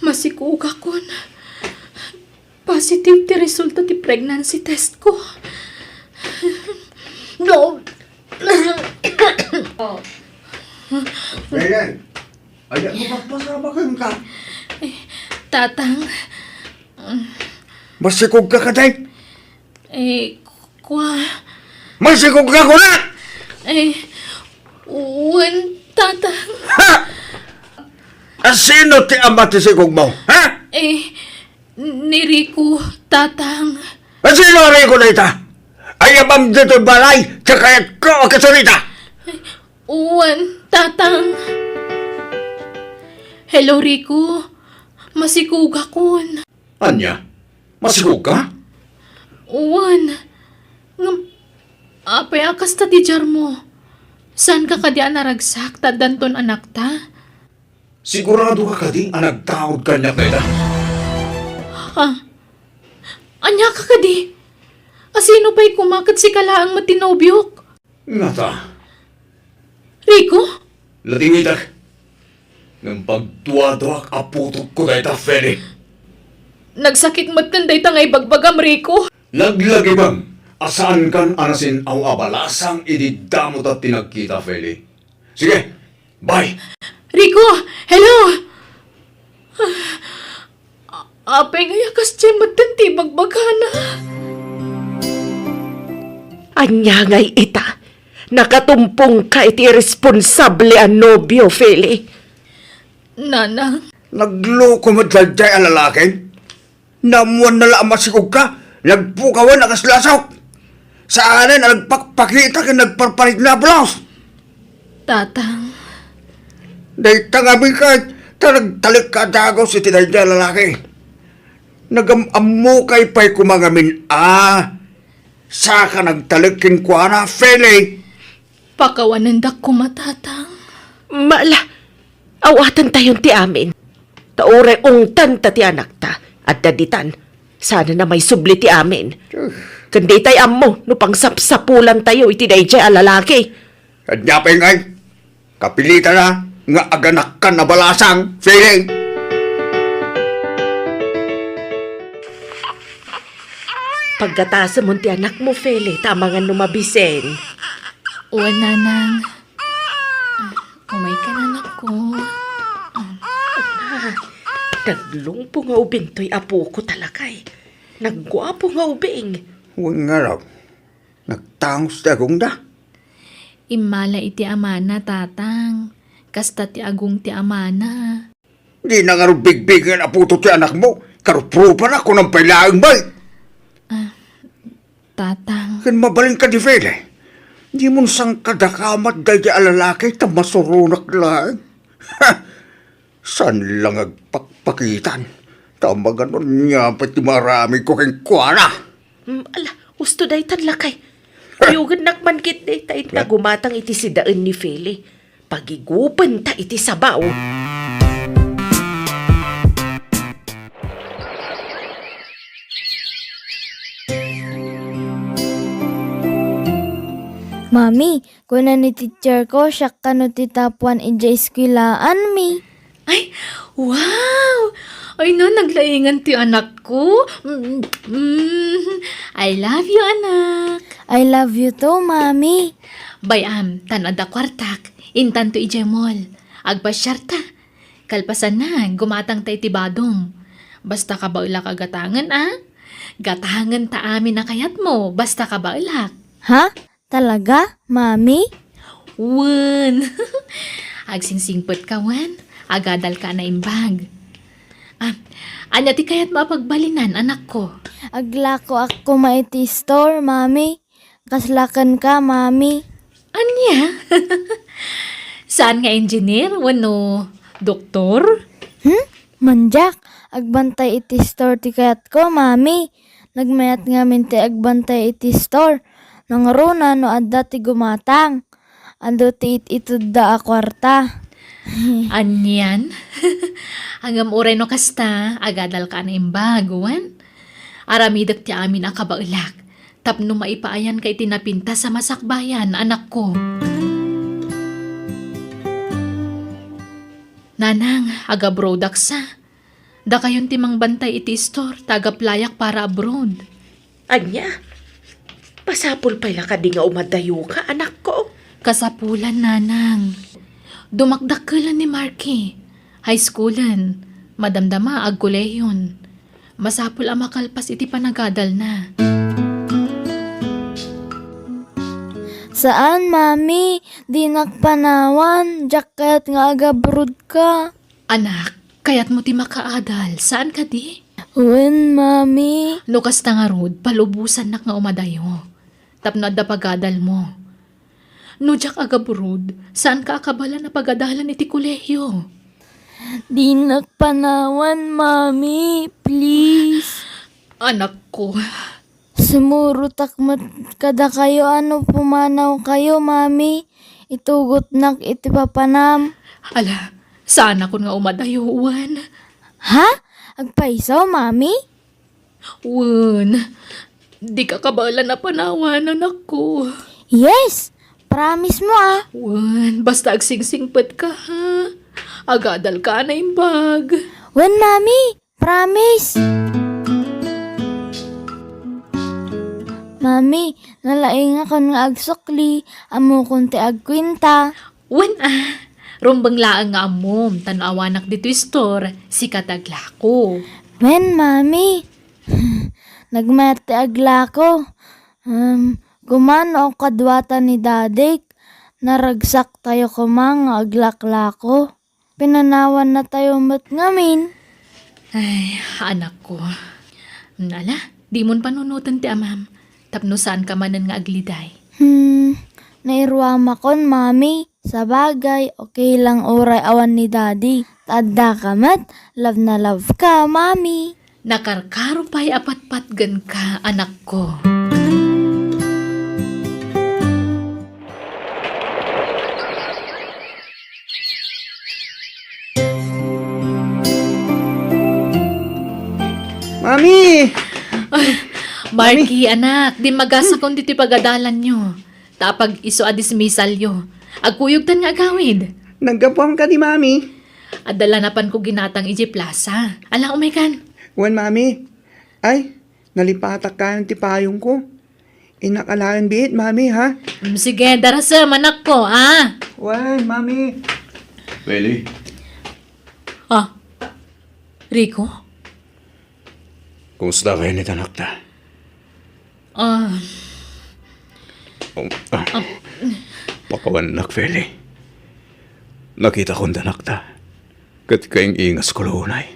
Masikugakon. Positive ti resulta ti pregnancy test ko. No. Ayan. Ayan, mapagpasama ka. Eh, Tatang. Masikog ka kadi? Eh, kwa. Masikog ka kuna! Eh, wen, Tatang. Ha? Asino ti ama ti sikog mo? Ha? Eh, ni Rico, Tatang. Asino a Rico dayta? Ayabam ditoy balay, ti kayatko a kasurita. Wen, Tatang. Hello, Rico. Masikugakon. Ania? Masikog ka? Wen. Ngem, apay a kasta ti diarmo? Saan ka kadi a naragsak ta addanton anakta? Sigurado ka kadi a nagtaud kaniak dayta? Ah, ania ka kadi? Asino pay koma ket sika laeng met ti nobiok? Ngata? Rico? Latingitek. Ngem pagduaduak a putotko dayta, Feli. Nagsakit metten dayta nga ibagbagam, Rico. Laglagipem a saankan a nasin-aw a balasang idi damo ta ti nagkita, Feli. Sige, bye! Rico! Hello! A-, apay ngay a kasdiay metten ti ibagbagana? Ania ngay ita? Nakatumpongka iti irresponsable a nobio, Feli. Nanang. Nagloko met daydiay a lalaki. Naammoanna la a masikog ka. Nagpukawan a kas lasok. Saanen a nagpakpakita ken nagparparigna a pulos. Tatang. Dayta ngamin ket ta nagtalek ka a dagus iti daydiay a lalaki. Nagam-ammokay pay koma ngamin a saka nagtalek kenkuana, Feli. Pakawanendak koma, Tatang. Mala, aw-atantayon ti amin. Ta uray ungtanta ti anakta, adda ditan. Saanen a maisubli ti amin. Ken ditay ammo no pangsapsapulantayo iti daydiay a lalaki. Ania pay ngay? Kapilitana nga aganakkan a balasang, Feli. Paggatasemon ti anakmo, Feli, ta amangan no mabisen. Wen, Nanang. Ah, umay ka, anakko. Ah, naglungpo nga ubing toy apoko ta lakay. Nagguapo nga ubing. Wen ngarud, nagtangus ti agongda. Immala iti amana, Tatang. Kasta ti agong ti amana. Dina ngarud bigbiggen a puto ti anakmo. Karuprupa na, kunam pay laeng, bay. Ah, Tatang. Ken mabalin kadi, Feli. Dimon sangkadakamat daydi a lalaki ta masuronak laeng. Ha! Saan la nga agpakpakitan? Ta maganonnya pay ti maaramidko kenkuana. Mm, ala, husto daytan lakay. Kuyogennak man ketdi ta inta gumatang iti sidaen ni Feli. Pagigupenta iti sabaw. Mami, kuna ni teacher ko, siak kano ti tapuan idiay eskwelaanmi. Ay, wow! Ay na, naglaingan ti anakko. Mm, mm, I love you, anak. I love you too, Mami. Bay-am, tan adda kuartak. Intanto idiay mall. Agpasiarta. Kalpasanna, gumatangta iti badom. Basta kabaelak a gatangen, a? Gatangen ta amin a kayatmo, basta kabaelak. Ha? Talaga, Mami? Wen. Agsingsingpet ka, wen? Agadal ka a naimbag. Ah, ania ti kayatmo a pagbalinan, anakko? Aglakoak koma iti store, Mami. Kasla kenka, Mami. Ania? Saan nga engineer wenno doktor? Hmm? Mandiak, agbantay iti store ti kayatko, Mami. Nagmayat ngamin ti agbantay iti store. Nangruna no adda ti gumatang. Adu ti it-itedda a kuarta. Anian? Ngem uray no kasta, agadal ka a naimbag, wen? Aramidek ti amin a kabaelak. tapno maipaayanka iti napintas a masakbayan, anakko. Nanang, agabroadaksa. Dakayon ti mangbantay iti istor, ta agaplayak para abroad. Ania? Masapul pay la kadi nga umadayoka, anakko? Kasapulan, nanang. Dumakdakkelan ni Marky. High schoolen. Madamdama, agkolehion. Masapul a makalpas iti panagadalna. Saan, Mami. Dinak panawan. Diak kayat nga agabroad ka. Anak, kayatmo ti makaadal, saan kadi? Wen, Mami. No kasta ngarud, palubosannak nga umadayo. Tapno adda pagadalmo. No diak agabroad, saanka a kabaelan a pagadalan iti kolehio? Dinak panawan, Mami. Please. Anakko. Sumurotak met kadakayo a no pumanawkayo, Mami. Itugotnak iti papanam. Ala, saanakon nga umadayo, wen. Ha? Agpayso, Mami? Wen, dika kabaelan a panawan, anakko. Yes! Promise mo, ah. Wen, basta agsingsingpetka, ha? Agadalka a naimbag. Wen, Mami. Promise. Mami, nalaingakon nga agsukli, ammokon ti agkuenta. Wen a, rumbeng laeng nga ammom, ta no awanak ditoy store, sika ti aglako. Wen, Mami. Nagmayat ti aglako. Um, kumano kaduata ni Dadik? Naragsak tayo koma nga aglaklako. Pinanawan na tayo met ngamin. Ay, anakko. Ala, dimon panunoten ti amam, tapno saanka manen nga agliday. Hmm, nairuamakon, Mami. Sabagay, okay lang uray awan ni Daddy. Ta addaka met, love na love ka, Mami. Nakarkaro pay a patpatgenka, anakko. Mami! Ay, Marky, anak, dimmagasakon ditoy pagadalanyo. Ta apag-isu a dismissalyo. Agkuyogtan nga agawid. Naggapuam kadi, Mami? Adda la napanko ginatang idiay plaza. Ala, umaykan. Wen, Mami. Ay, nalipatak kayon ti payongko. Innak alaen biit, Mami, ha? Mm, sige, darasem, anakko, ah. Wen, Mami. Feli. Ah, Rico? Kumusta kayo ni tanakta? Ah. Um, ah. Ah. Pakawannak, Feli. Nakitakon tanakta. Ket kaing-ingas ko la unay.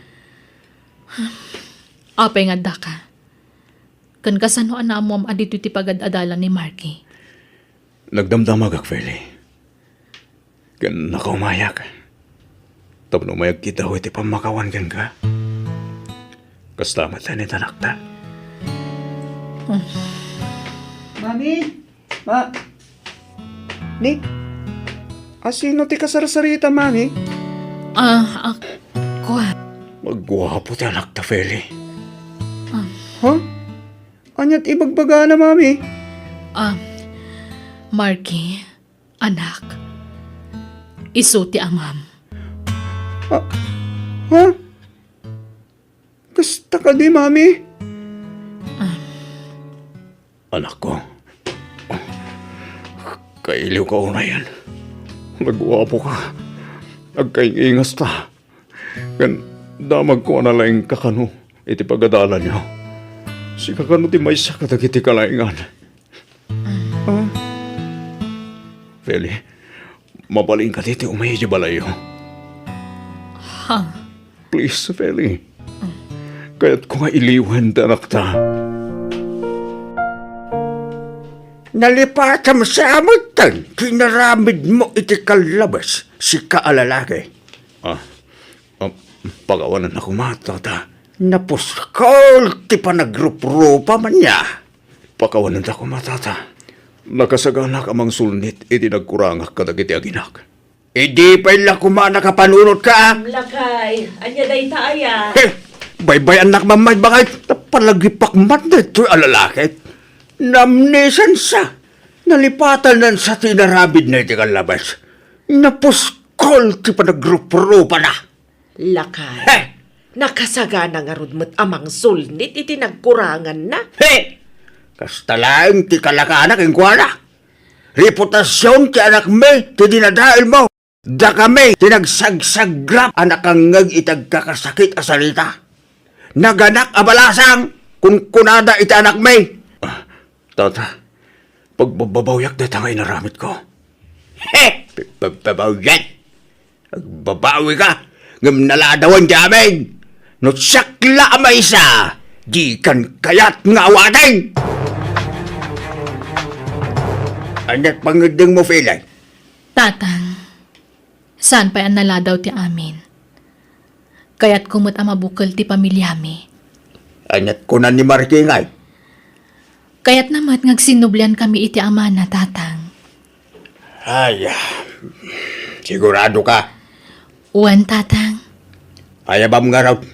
Apay nga addaka? Ken kasano a naammoam a ditoy ti pagad-adalan ni Marky? Nagdamdamagak, Feli. Ken nakaumayak. Tapno may agkitaw iti pammakawan kenka. Kasta met ni tanakta. Hmm. Mami! Ma-, Ni? Asino ti kasarsarita, Mami? Ah, ak-, kua. Magguapo ti anakta, Feli. Ah. Ha? Aniat ibagbagana, Mami? Ah, Marky, anak, isu ti amam. Ah, ha? Kasta kadi, Mami? Ah. Anakko, kailiwka unayen. Nagguapoka. Agkaing-ingasta. Ken damagko a nalaingka kano iti pagadalanyo. Sika kano ti maysa kadagiti kalaingan. Ah. Feli, mabalinka ti umay idiay balayyo. Ha? Please, Feli. Kayatko nga iliwen ti anakta. Nalipatam sa amutan ti inaramidmo iti kallabas, sika a lalaki. Ah, ah, pakawananna koma, tata. Napuskol ti panagruprupa man ya. Pakawananta koma, tata. Nakasaganak a mangsulnit iti nagkurangak kadagiti aginak. Idi pay la koma nakapanunotka, a? Lakay, ania dayta aya? He, baybay-annak mamay bakay, napalagipak man daytoy a lalaki. Naamnesia sa. Nalipatannansa ti inaramidna iti kallabes. Napuskol ti panagruprupa na. Lakay, he! Nakasagana ngarud met a mangsulnit iti nagkuranganna. He! Kasta laeng ti kalakana kenkuana. Reputasion ti anakmi ti dinadaelmo. Dakami ti nagsagsagrap a nakangngeg iti agkakasakit a sarita. Naganak a balasang, kunkunada iti anakmi. Ah, tata, pagbabawyak dayta nga inaramidko. He! Pagbabawyak? Agbabawika, ngem naladawan ti amin. No siak la a maysa, dikan kayat nga awaten. Ania ti pangngeddengmo, Feli? Tatang, saan pay a naladaw ti amin. Kayatko met a mabukel ti pamiliami. Ania ti kuna ni Marikingay? Kayatna met nga agsinnubliankami iti amana, Tatang. Ay, ah, siguradoka? Wen, Tatang. Ayabam ngarud,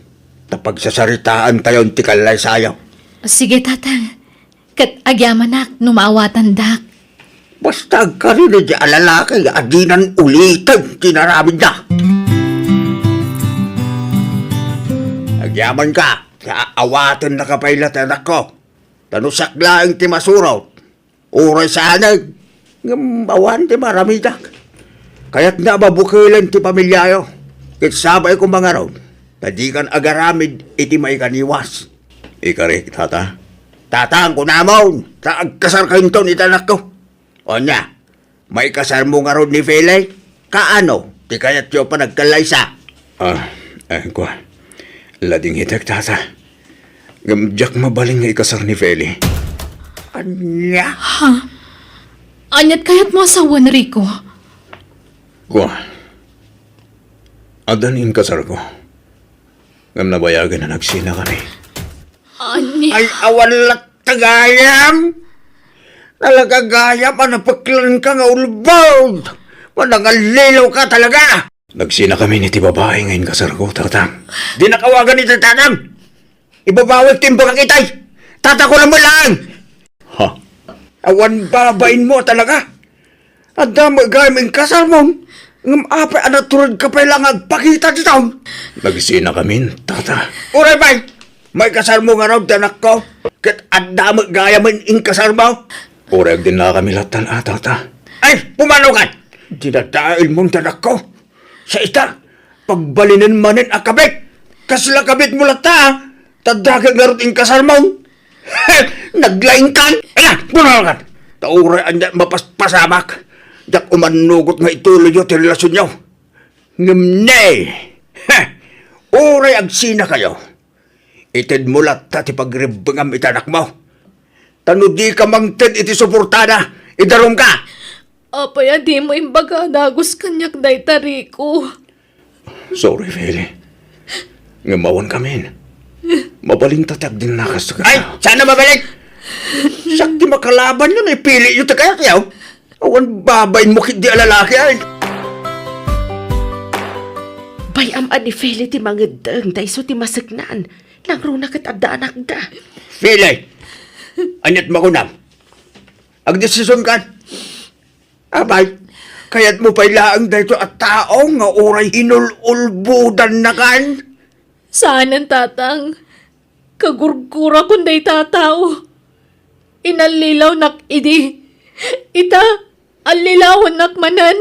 ta pagsasaritaantayon ti kallaysayo. Sige, Tatang. Ket agyamanak no maawatandak. Basta agkarina di a lalaki a dinan uliten ti inaramidna. Agyamanka, ta awatennaka pay la ti anakko. Ta no siak laeng ti masurot, uray saanen, ngem awan ti maaramidak. Kayatna a mabukelen ti pamiliayo. Ket sabay koma ngarud, ta dikan agaramid iti maikaniwas. Ikarik, tata? Tatang, kunamon, ta agkasarkayonton iti anakko. Ania, maikasarmo ngarud ni Feli? Kaano ti kayatyo a panagkallaysa? Ah, eh, kua. Ladingitek, tata. Ngem diak mabalin nga ikasar ni Feli. Ania? Ha? Aniat kayatmo a sawen, Rico? Kua. Adda ni inkasarko. Ngem nabayagen a nagsinakami. Ania? Ay, awan latta gayam! Talaga gayam a napeklanka nga ulbod! Manangallilaw ka talaga! Nagsinakamin iti babai nga inkasarko, Tatang. Dinak awagan iti tatang! Ibabawik ti imbagak itay! Tatako lang mo lang! Ha? Awan babain mo talaga! Adda met gayam inkasarmo, ngem apay a naturedka pay la nga agpakita ditoy? Nagsinakamin, tata. Uray pay, maikasarmo ngarud ti anakko, ket adda met gayam inkasarmo. Uray agdinnakami lattan a, tata. Ay, pumanaw kan! Dinadaelmo ti anakko. Sa ita, pagbalinen manen a kabit. Kasla kabitmo latta, a? Ta dagek ngarud inkasarmo. Naglaingkan. Ala, bunawagan. Ta uray ania mapaspasamak. Diak umannugot nga ituloyyo ti relasionyo. Ngem ne, uray agsinakayo. Itedmo latta ti pagribbengam iti anakmo. Ta no dika mangted iti suportana, idarumka. Apay a dimo imbaga a dagus kaniak dayta, Rico? Sorry, Feli. Ngem awan kamin. Mabalinta ti agdinnakas. Ay, saan a mabalin? Siak ti makalabanyo no ipiliyo ti kayatyo. Awan babainmo ketdi a lalaki, ay. Bay-am a ni Feli ti mangeddeng ta isu ti maseknan. Nangruna ket adda anakda. Feli, aniat makunam? Agdesisionkan? Apay, kayatmo pay laeng daytoy a tao nga uray inul-ulbodannakan? Saanen, Tatang. Kagurgurakon dayta a tao. Inallilawnak idi. Ita, allilawannak manen.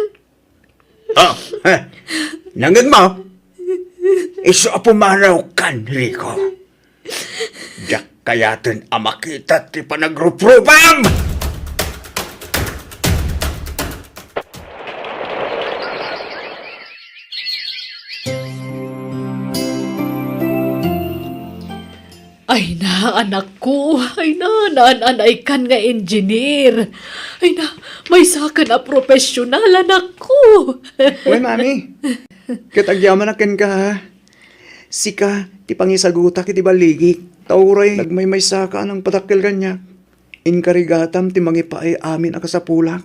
Oh, eh, nangngegmo? Isu a pumanawkan, Rico. Diak kayaten a makita ti panagruprupam! Ay na, anakko. Ay na, naan-anaykan nga engineer. Ay na, maysakan a profesional, anakko. Uy, Mami. Ket agyamanak kenka, ha? Sika ti pangisagutak iti balligik. Ta uray nagmaymaysaka a nangpadakkel kaniak. Inkarigatam ti mangipaay amin a kasapulak.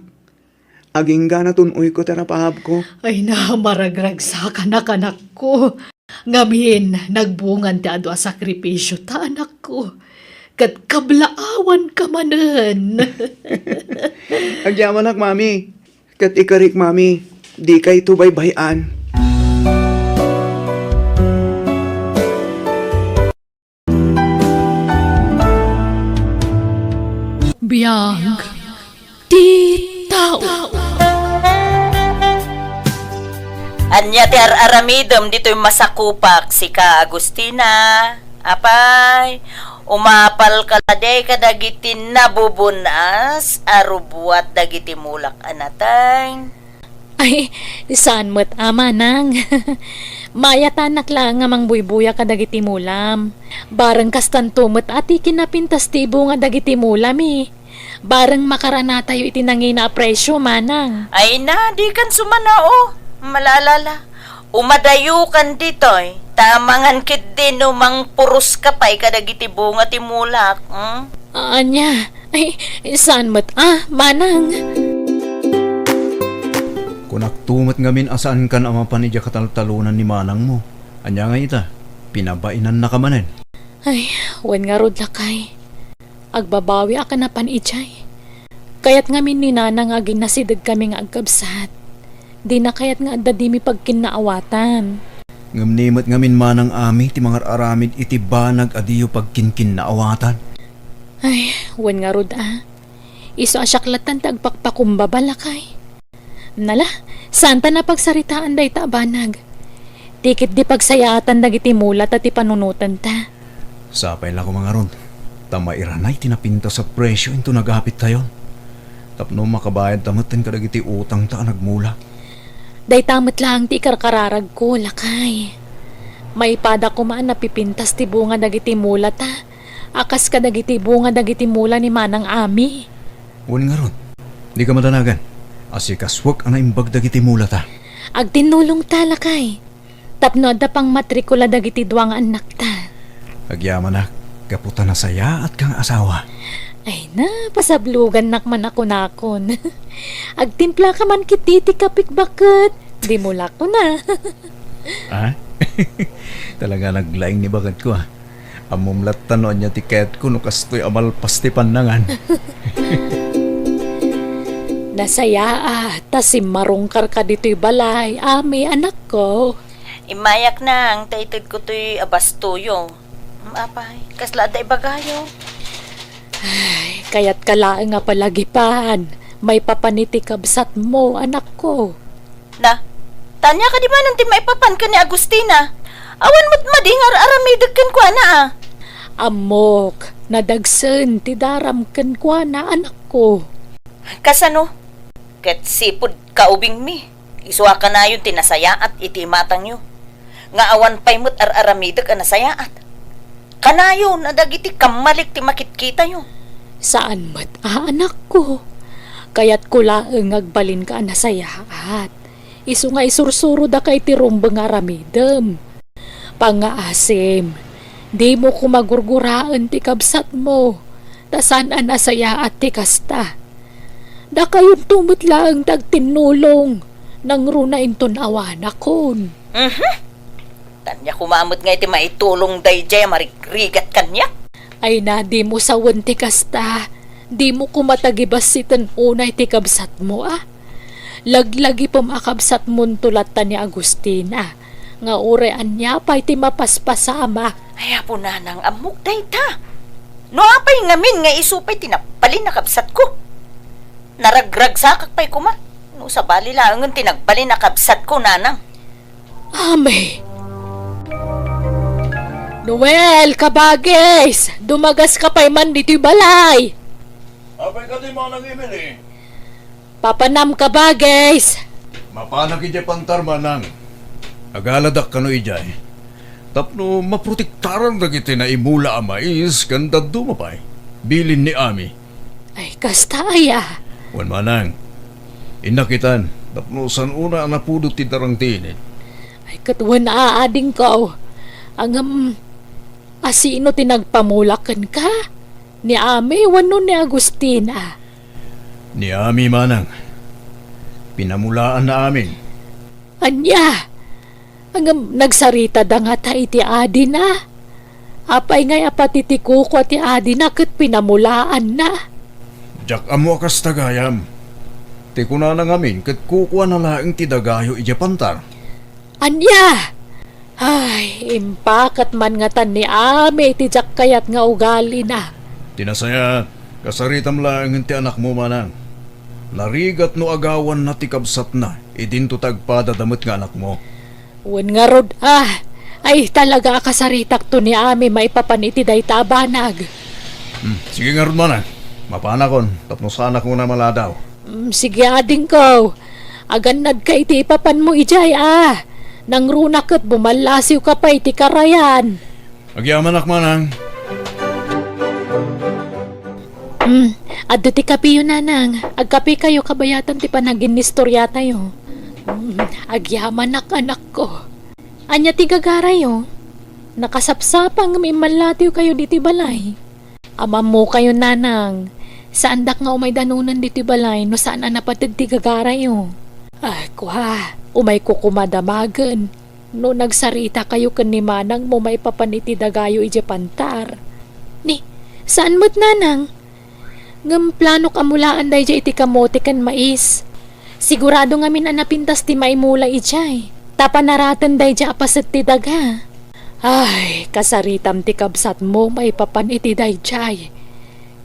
Agingga natun-oyko ti napaabko. Ay na, maragragsakanak, anakko. Ngamin, nagbungan ti adu a sakripisio ta, anakko. ket kablaawanka manen. Agyamanak, Mami. Ket ikarik, Mami, dikayto baybay-an. Biag ti tao. Ania ti ar-aramidem ditoy masakupak, sika, Agustina? Apay, umapalka la di kadagiti nabubun-as a rubuat dagiti mulak a nateng? Ay, saan met a, manang. Mayatanak laeng a mangbuybuya kadagiti mulam. Bareng kastanto met a ti kinapintas ti bunga dagiti mulami. Bareng makaranatayo iti nangina a presio, manang. Ay na, dikan sumanao. Malalala. Umadayokan ditoy, ta amangan ketdi no mangpuroska pay kadagiti bunga ti mulak, hmm? Ania? Ay, saan met a, manang? Kunakto met ngamin a saankan a mapan idiay kataltalonan ni manangmo. Ania ngay ita? Pinabainannaka manen? Ay, wen ngarud, lakay. Agbabawiak a napan idiay. Kayat ngamin ni nana nga aginasidegkami nga agkabsat. Dina kayat nga adda dimi pagkinnaawatan. Ngem ni met ngamin manang Ami ti mangar-aramid iti banag a diyo pagkinkinnaawatan. Ay, wen ngarud a. Isu a siak lattan ti agpakpakumbaba, lakay. Nala, saanta a pagsaritaan dayta a banag. Ti ketdi pagsayaatan dagiti mula ta ti panunotanta. Sapay la koma ngarud, ta mairanay ti napintas a presio inton agapittayon. Tapno makabayadta metten kadagiti utangta a nagmula. Dayta met laeng ti ikarkararagko, lakay. Maipada koma a napipintas ti bunga dagiti mulata, a kas kadagiti bunga dagiti mula ni Manang Ami. Wen ngarud, dika madanagan. Asikasuek a naimbag dagiti mulata. Agtinnulongta, lakay. Tapno adda pangmatrikula dagiti dua nga annakta. Agyamanak, gapu ta nasayaatka nga asawa. Ay na, pasablogannak man a kunakon. Agtimplaka man ketdi ti kapek baket. Dimo la kuna. Ah? Talaga naglaing ni baketko, ah. Ammom latta no ania ti kayatko no kastoy a malpas ti pannangan. Nasayaat ta simmarungkarka ditoy balay, Ami, anakko. Immayak nang ta itedko toy a bastoyo. Mm, apay, kasla adda ibagayo? Ay, kayatka laeng a palagipan. Maipapan iti kabsatmo, anakko. Na, ta ania kadi manen ti maipapan ken ni Agustina? Awan met madi nga ar-aramidek kenkuana, a. Ammok, nadagsen ti daram kenkuana, anakko. Kasano? Ket sipud kaubingmi, isu a kanayon ti nasayaat iti imatangyo, nga awan pay met ar-aramidek a nasayaat. Kanayon a dagiti kammalik ti makitkitayo. Saan met a, anakko. Kayatko laeng nga agbalinka a nasayaat. Isu nga isursurodaka iti rumbeng nga aramidem. Pangngaasim, dimo koma gurguraen ti kabsatmo, ta saan a nasayaat ti kasta. Dakayonto met laeng ti agtinnulong, nangruna inton awanakon. Mhm. Ania koma met nga iti maitulong daydiay a marigrigat kaniak? Ay na, dimo sawen ti kasta. Dimo koma tagibassiten unay ti kabsatmo, a. Laglagipem a kabsatmonto latta ni Agustina, nga uray ania pay ti mapaspasamak. Ay, Apo Nanang, ammok dayta. No apay ngamin nga isu pay ti nagbalin a kabsatko? Naragragsakak pay koma. No sabali laengen ti nagbalin a kabsatko, Nanang. Ami. Noel, kabagis! Dumagaska pay man ditoy balay! Apay kadi, Manang Emily? Papanam, kabagis! Mapanak idiay pantar, Manang. Agaladak kano idiay. Tapno maprotektaran dagiti naimula a mais ken dadduma pay. Bilin ni Ami. Ay, kasta aya? Wen, Manang. Innak itan, tapno saan unay a napudot ti darang ti init. Ay, ket wen a, adingko. Ngem, asino ti nagpamula kenka? Ni Ami wenno ni Agustina? Ni Ami, Manang. Pinamulaanna amin. Ania? Ngem nagsaritada ngata iti adina? Apay ngay a pati ti kukua ti adina ket pinamulaanna? Diak ammo a kasta gayam. Ti kunana ngamin ket kukuana laeng ti dagayo idiay pantar. Ania? Ay, impakat man ngatan ni Ami ti diak kayat nga ugalina. Ti nasayaat, kasaritam laengen ti anakmo, manang. Narigat no agawanna ti kabsatna, idinto ta agpadada met nga anakmo. Wen ngarud, ah, ay talaga a kasaritakto ni Ami maipapan iti dayta a banag. Hmm, sige ngarud, manang. Mapanakon, tapno saanak nga maladaw. Mm, sige, adingko. Agannadka iti ipapanmo idiay, a. Nangruna ket bumallasiwka pay iti karayan. Agyamanak, manang. Mm, adda ti kapiyo, nanang. Agkapikayo kabayatan ti panaginnistoriatayo. Mm, agyamanak, anakko. Ania ti gagarayo? Nakasapsapa ngem immallatiwkayo ditoy balay. Ammokayo, nanang, saandak nga umay danunan ditoy balay no saan a napated ti gagarayo. Ah, kua, umayko koma damagen no nagsaritakayo ken ni manangmo maipapan iti dagayo idiay pantar. Ni, saan met, nanang? Ngem planok a mulaan daydiay iti kamote ken mais. Sigurado ngamin a napintas ti maimula idiay, ta panaraten daydiay a paset ti daga. Ay, kasaritam ti kabsatmo maipapan iti daydiay.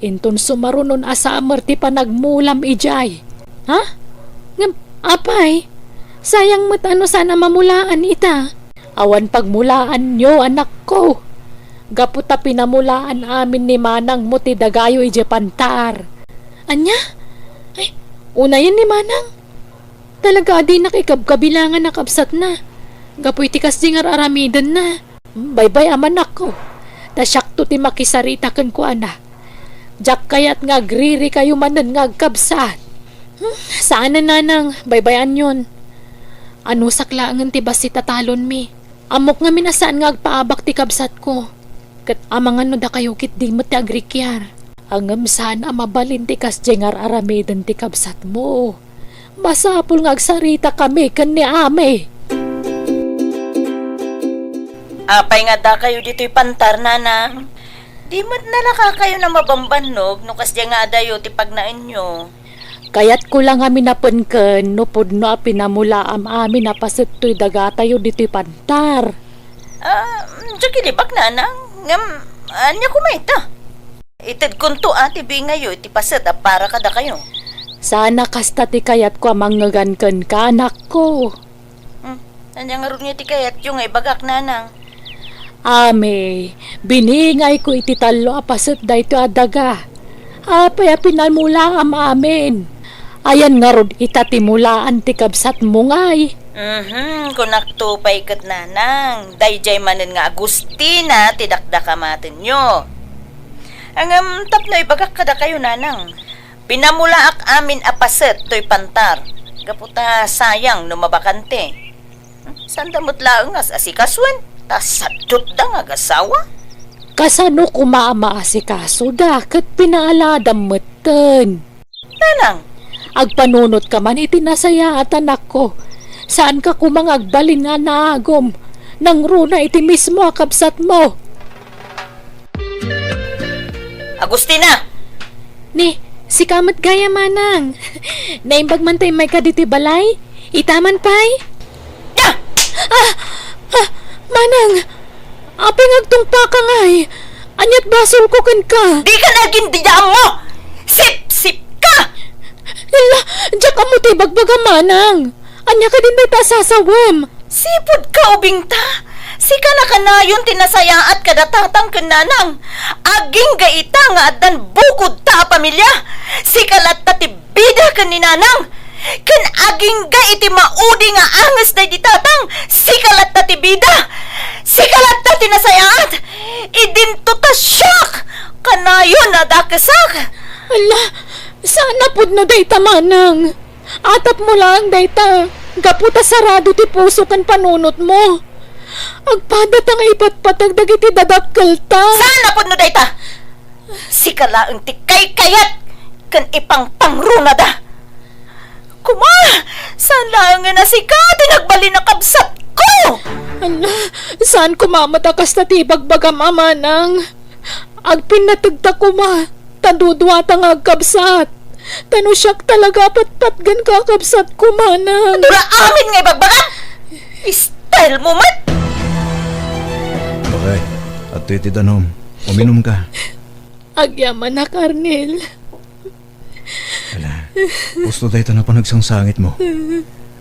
Inton sumarunon a samer ti panagmulam idiay. Ha? Ngem, apay, sayang met a no saan a mamulaan ita. Awan pagmulaanyo, anakko. Gapu ta pinamulaan amin ni manangmo ti dagayo idiay pantar. Ania? Ay, unayen ni manang. Talaga a dinak ikabkabilangan a kabsatna. Gapu iti kasdi nga ar-aramidenna. Baybay-am, anakko. Ta siakto ti makisarita kenkuana. Diak kayat nga agririkayo manen nga agkabsat. Hmm, saan a, nanang, baybay-anyon. Anusak laengen ti bassit a talonmi. Ammok ngamin a saan nga agpaabak ti kabsatko. Ket amangan no dakayo ketdi met ti agrikiar. Ngem saan a mabalin ti kasdiay nga ar-aramiden ti kabsatmo. Masapul nga agsaritakami ken ni Ami. Apay nga addakayo ditoy pantar, nanang? Di met nalakakayon a mabambannog no kasdiay nga adayo ti pagnaenyo. Kayatko la ngamin a penken no pudno a pinamulaam amin a paset toy dagatayo ditoy pantar. Ah, diak ilibak, nanang. Ngem, ania koma ita? Itedkonto a ti bingayo iti paset a para kadakayo. Saan a kasta ti kayatko a mangngegan kenka, anakko. Hmm, ania ngarud nga iti kayatyo nga ibagak, nanang? Ami, biningayko iti tallo a paset daytoy a daga. Apay a pinamulaam amin? Ayan ngarud ita ti mulaan ti kabsatmo ngay? Mhm, kunakto pay ket, nanang, daydiay manen nga Agustina ti dakdakamatenyo. Ngem tapno ibagak kadakayo, nanang, pinamulaak amin a paset toy pantar, gapu ta sayang no mabakante. Saanda met laeng nga as-asikasuen, ta sadutda nga agasawa. Kasano koma a maasikasoda ket pinaaladam metten? Nanang! Agpanunotka man iti nasayaat, anakko. Saanka koma nga agbalin nga naagum. Nangruna iti mismo a kabsatmo. Agustina! Ni, sika met gayam, manang. Naimbag man ta immayka ditoy balay? Ita man pay? Ah! Ah! Ah! Manang! Apay nga agtungpaka ngay? Ania't basolko kenka? Dika nagin dida ammo! Sipsipka! Ella, diak ammo ti ibagbagam, manang. Ania kadin dayta a sasawem? Sipudka, ubingta. Sika nakanayon ti nasayaat kada tatang ken nanang. Agingga ita nga addan bukodta a pamilia. Sika latta ti bida ken ni nanang. Ken agingga iti maudi nga anges daydi tatang. Sika latta ti bida. Sika latta ti nasayaat. Idinto ta siak kanayon a dakesak. Ala, saan a pudno dayta, manang. Atapmo laeng dayta, gapu ta sarado ti puso ken panunotmo. Agpadata nga ipatpateg dagiti dadakkelta. Saan a pudno dayta? Sika laeng ti kaykayat ken ipangpangrunada. Kuma, saan laengen a sika ti nagbalin a kabsatko? Ala, saan koma met a kasta ti ibagbagam a manang? Agpinnategta koma, ta duduata nga agkabsat. Ta no siak talaga a patpatgen ka a kabsatko, manang. Dura amin nga ibagbagam! Style mo met! Bakay, adtoy ti danum. Uminumka. Agyamanak, Arnel. Ala, pusto dayta a panagsangsangitmo.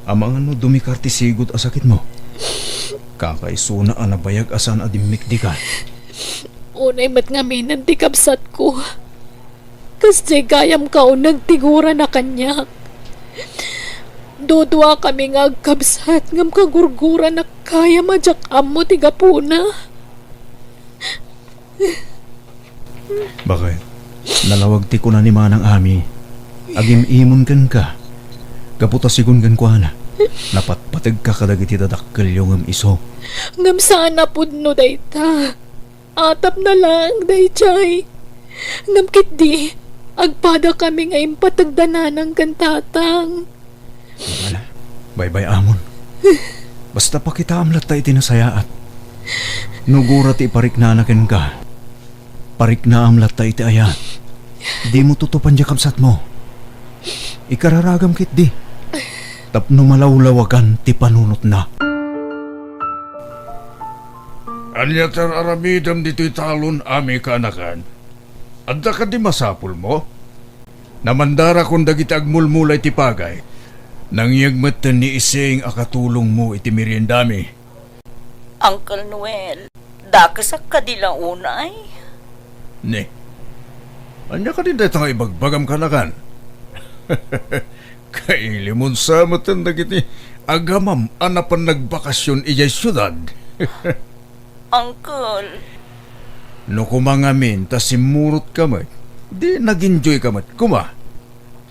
Amangan no dumikar ti sigud a sakitmo. Kakaisuna a nabayag a saan a dimmikdika. Unay met ngaminen ti kabsatko. Kasdiay gayam kauneg ti gurana kaniak. Duduakami nga agkabsat ngem kagurguranak gayam a diak ammo ti gapuna. Bakay, nalawag ti kuna ni Manang Ami. Agim-imon kenka. Gapu ta sigun kenkuana, napatpategka kadagiti dadakkelyo ngem isu. Ngem saan a pudno dayta. Atapna laeng daydiay. Ngem ketdi, agpadakami nga impateg da nanang ken tatang. Wala. Baybay-amon. Basta pakitaam latta iti nasayaat. No gura ti ipariknana kenka, pariknaam latta iti ayat. Dimo tutupan diay kabsatmo. Ikararagam ketdi. Tapno malawlawagan ti panunotna. Ania ti ar-aramidem ditoy talon, Ami kaanakan? Adda kadi masapulmo? Namandarakon dagiti agmulmula iti pagay. Nangyeg metten ni Ising a katulongmo iti meriendami. Uncle Noel, dakesak kadi la unay? Ni, ania kadi dayta nga ibagbagam kaanakan? Kailimon sa metten dagiti agamam a napan nagbakasyon idiay siudad. Uncle. No koma ngamin ta simmurotka met, di nag-enjoyka met koma.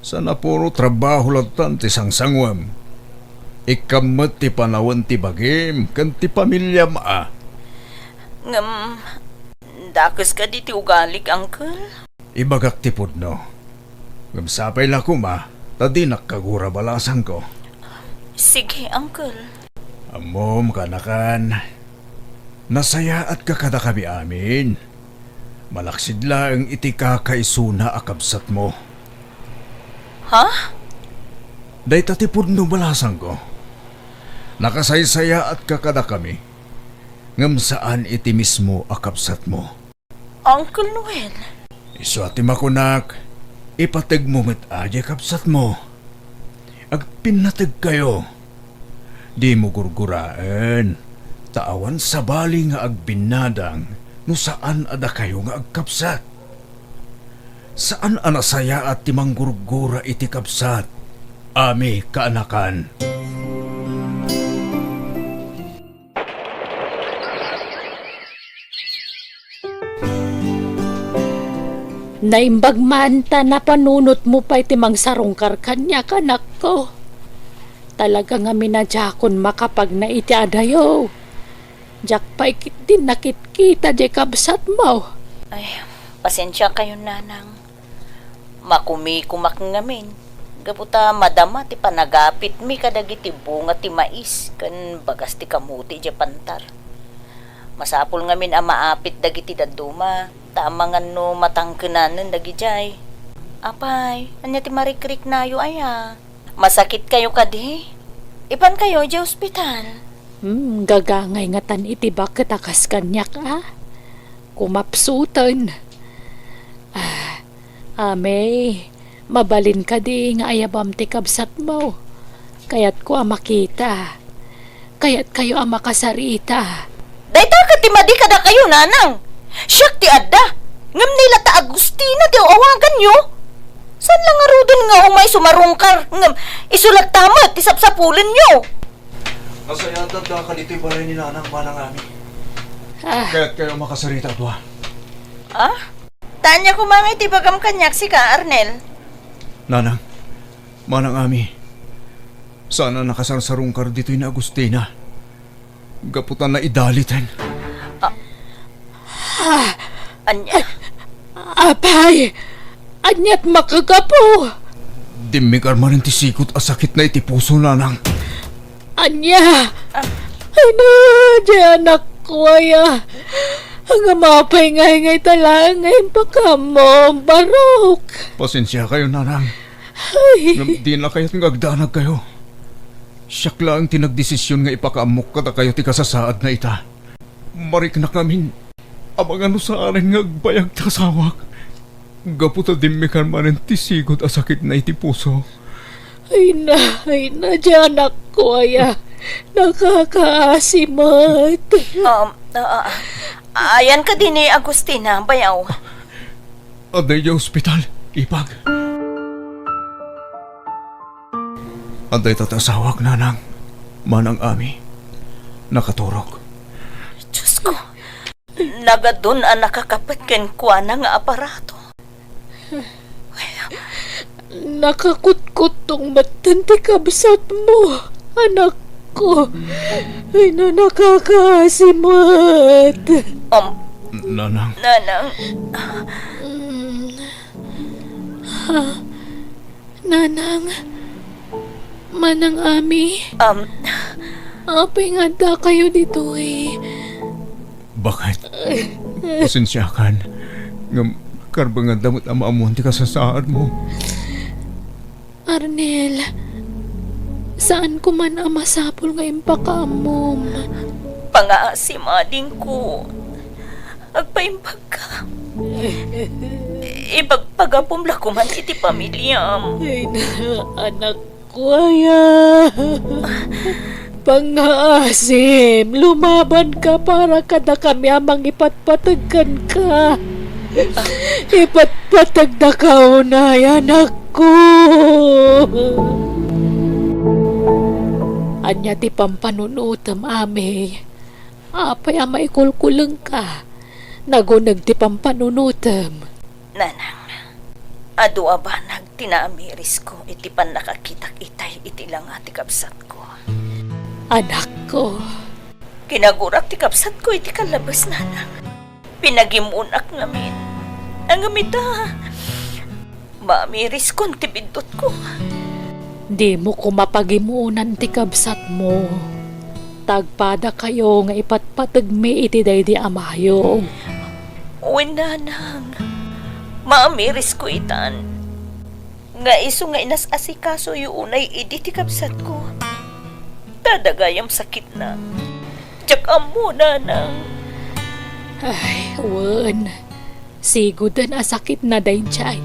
Saan a puro trabaho lattan ti sangsanguem. Ikkam met ti panawen ti bagim ken ti pamiliam a. Ngem, dakes kadi ti ugalik, Uncle? Ibagak ti pudno. Ngem sapay la koma ta dinak kagura balasangko. Sige, Uncle. Ammom, kaanakan, nasayaatka kadakami amin. Malaksid laeng iti kakaisuna a kabsatmo. Ha? Dayta ti pudno balasangko. Nakasaysayaatka kadakami, ngem saan iti mismo a kabsatmo. Uncle Noel. Isu a ti makunak, ipategmo met a diay kabsatmo. Agpinnategkayo. Dimo gurguraen, ta awan sabali nga agbinnadang no saan a dakayo nga agkabsat. Saan a nasayaat ti manggurgura iti kabsat, Ami kaanakan. Naimbag man ta napanunotmo pay ti mangsarungkar kaniak, anakko. Talaga ngamin a diakon makapagna iti adayo. Diak pay ketdi nakitkita diay kabsatmo. Ay, pasensiakayon, nanang. Makumikumak ngamin, gapu ta madama ti panagapitmi kadagiti bunga ti mais ken bagas ti kamote idiay pantar. Masapul ngamin a maapit dagiti dadduma, ta amangan no matangkenanen dagidiay. Apay, ania ti marikriknayo aya? Masakitkayo kadi? Ipankayo idiay ospital. Hmm, gagangay ngatan iti baket a kas kaniak a. Kumapsuten. Ah, Ami, mabalin kadi nga ayabam ti kabsatmo? Kayatko a makita. Kayatkayo a makasarita. Dayta ket ti madi kadakayo, nanang. Siak ti adda. Ngem ni la ta Agustina ti awaganyo. Saan la ngaruden nga umay sumarungkar, ngem isu latta met ti sapsapulenyo. Nasayaat latta kaditoy balay ni Nanang, Manang Ami. Ah. Kayatkayo a makasarita a dua. Ah? Ta ania koma ngay ti ibagam kaniak, sika, Arnel? Nanang, Manang Ami, saan a nakasarsarungkar ditoy ni Agustina. Gapu ta naidaliten. Ah. Ania? Apay, aniat makagapu? Dimmikar manen ti sigut a sakitna iti puso, Nanang. Ania? Ah. Ay na, di anakko aya. Ngem apay ngay nga ita laeng nga impakaammo, barok. Pasensiakayo, nanang. Ay. Ngem dina kayat nga agdanagkayo. Siak laeng ti nagdesisyon nga ipakaammok kadakayo ti kasasaadna ita. Mariknakamin, amangan no saanen nga agbayag ti asawak. Gapu ta dimmekan manen ti sigud a sakitna iti puso. Ay na, ay na, di anakko aya. Nakakaasi met. Um, ah, ah, ayan kadi ni Agustina, bayaw. Adda idiay ospital, ipag. Adda ita ti asawak, nanang. Manang Ami. Nakaturog. Diyos ko. Nagadun a nakakapet kenkuana nga aparato. Nakakutkuttong metten ti kabsatmo, anakko. Ay na, nakakaasi met. Um, Nanang. Nanang. Mm. Ha? Nanang, Manang Ami, Um, apay nga addakayo ditoy? Bakit? Pasensiakan. Ngem, karbenganda met a maammuan ti kasasaadmo. Arnel, saanko man a masapul nga impakaammom. Pangaasim, adingko. Agpaimbagka. Ipagpagapom la koman iti pamiliam. Ay na, anakko aya. Pangaasim, lumabanka para kadakami a mangipatpateg kenka. Ipatpategdaka unay, anakko. Ania ti pampanunotem, Ami? Apay a maikulkulengka? Naguneg ti pampanunotem. Nanang, adu a banag ti naamirisko iti pannakakitak itay iti langa ti kabsatko. Anakko. Kinagurak ti kabsatko iti kallabes, Nanang. Pinagimunak ngamin. Ngem ita, maamiriskon ti biddutko. Dimo koma pagimunan ti kabsatmo. Tagpadakayo nga ipatpategmi iti daydi a mayog. Wen, Nanang. Maamirisko itan. Nga isu nga inas-asikasoyo unay idi ti kabsatko. Ta da gayam sakitna. Diak ammo, Nanang. Ay, wen. Siguden a sakitna daydiay.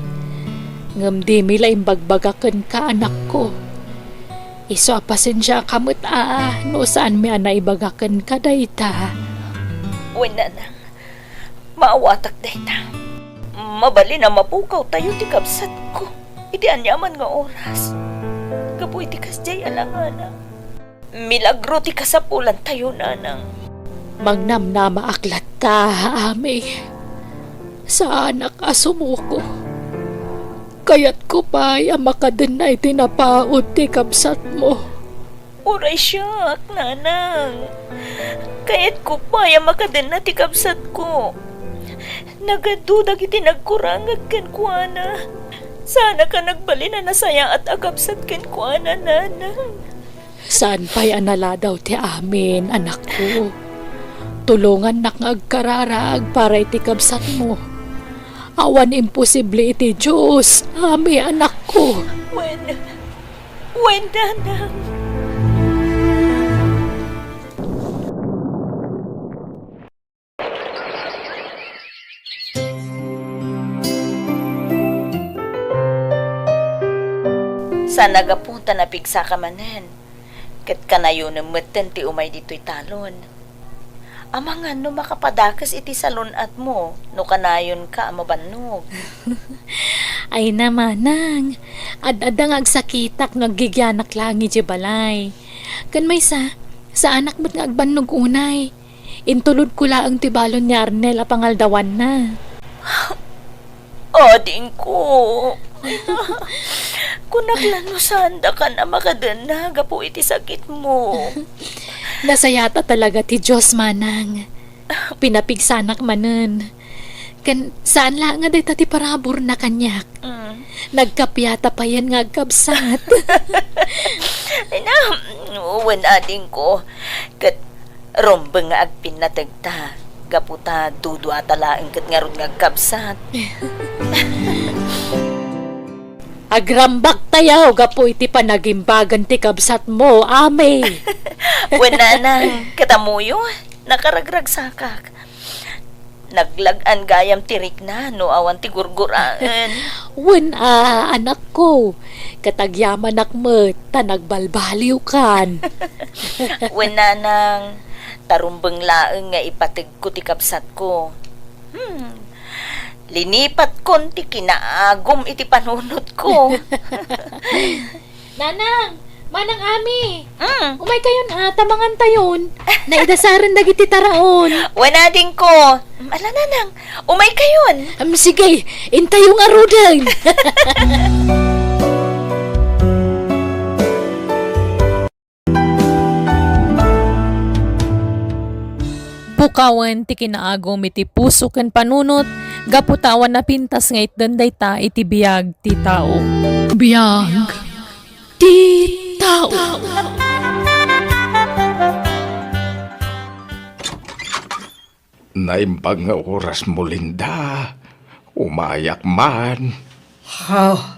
Ngem dimi la imbagbagak kenka, anakko. Isu a pasensiaka met a no saanmi a naibaga kenka dayta. Wen, Nanang. Maawatak dayta. Mabalin a mapukawtayo ti kabsatko iti aniaman nga oras. Gapu iti kasdiay a langana. Milagro ti kasapulantayo, Nanang. Mangnamnamaak latta, Ami. Saanak a sumuko. Kayatko pay a makadenna iti napaut ti kabsatmo. Uray siak, Nanang. Kayatko pay a makadenna ti kabsatko. Nagadu dagiti nagkurangag kenkuana. Saanak a nagbalin a nasayaat a kabsat kenkuana, Nanang. Saan pay a naladaw ti amin, anakko. Tulongannak nga agkararag para iti kabsatmo. Awan imposible iti Dios, Ami, anakko. Wen, wen, Nanang. Saan a gapu ta napigsaka manen, ket kanayonem metten ti umay ditoy talon. Amangan no makapadakes iti salun-atmo no kanayonka a mabannog. Ay na, manang, ad-adda nga agsakitak no aggigianak laeng idiay balay. Ken maysa, saanak met nga agbannog unay. Intulodko laeng ti balon ni Arnel a pangaldawanna. Adingko, kunak la no saandakan a makadenna gapu iti sakitmo. Nasayaat talaga ti Dios, manang. Pinapigsanak manen. Ken saan la nga dayta ti paraburna kaniak. Mm. Nagkapiata payen nga agkabsat. Ay na, wen, adingko. Ket Rumbeng nga agpinnategta, gapu ta duduata laeng ket ngarud nga agkabsat. Agrambaktayo gapu iti panagimbagan ti kabsatmo, Ami. Wen, Nanang, ket ammoyo, nakaragragsakak. Naglag-an gayam ti rikna no awan ti gurguraen. Wen a, anakko, ket agyamanak met ta nagbalbaliwkan. Wen, Nanang, ta rumbeng laeng nga ipategko ti kabsatko. Hmm. Linipatkon ti kinaagum iti panunotko. Nanang, Manang Ami, Mm. Umay kayon a, ta mangan tayon. Naidasaren dagiti taraon. Wen adingko. Ala, Nanang, umay kayon. Am, sige, intayo ngaruden. Pukawen ti kinaagum iti puso ken panunot gapu ta awan napintas nga itden dayta iti biag ti tao. Biag ti tao. Naimbag nga orasmo, Linda. Umayak man. Ha?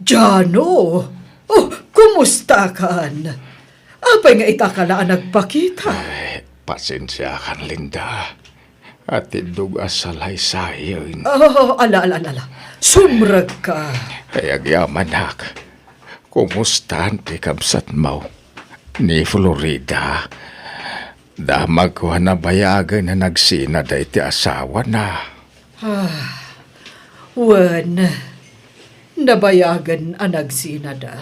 Jano? Oh, kumustakan? Apay nga itaka la a nagpakita? Ay, pasensiakan, Linda. Atiddog a salaysayen. Oh, ala, ala, ala, ala. Sumrekka. Ay, agyamanak. Kumustan ti kabsatmo? Ni Florida. Damagko a nabayagen a nagsinada iti asawana. Ah, wen, nabayagen a nagsinada.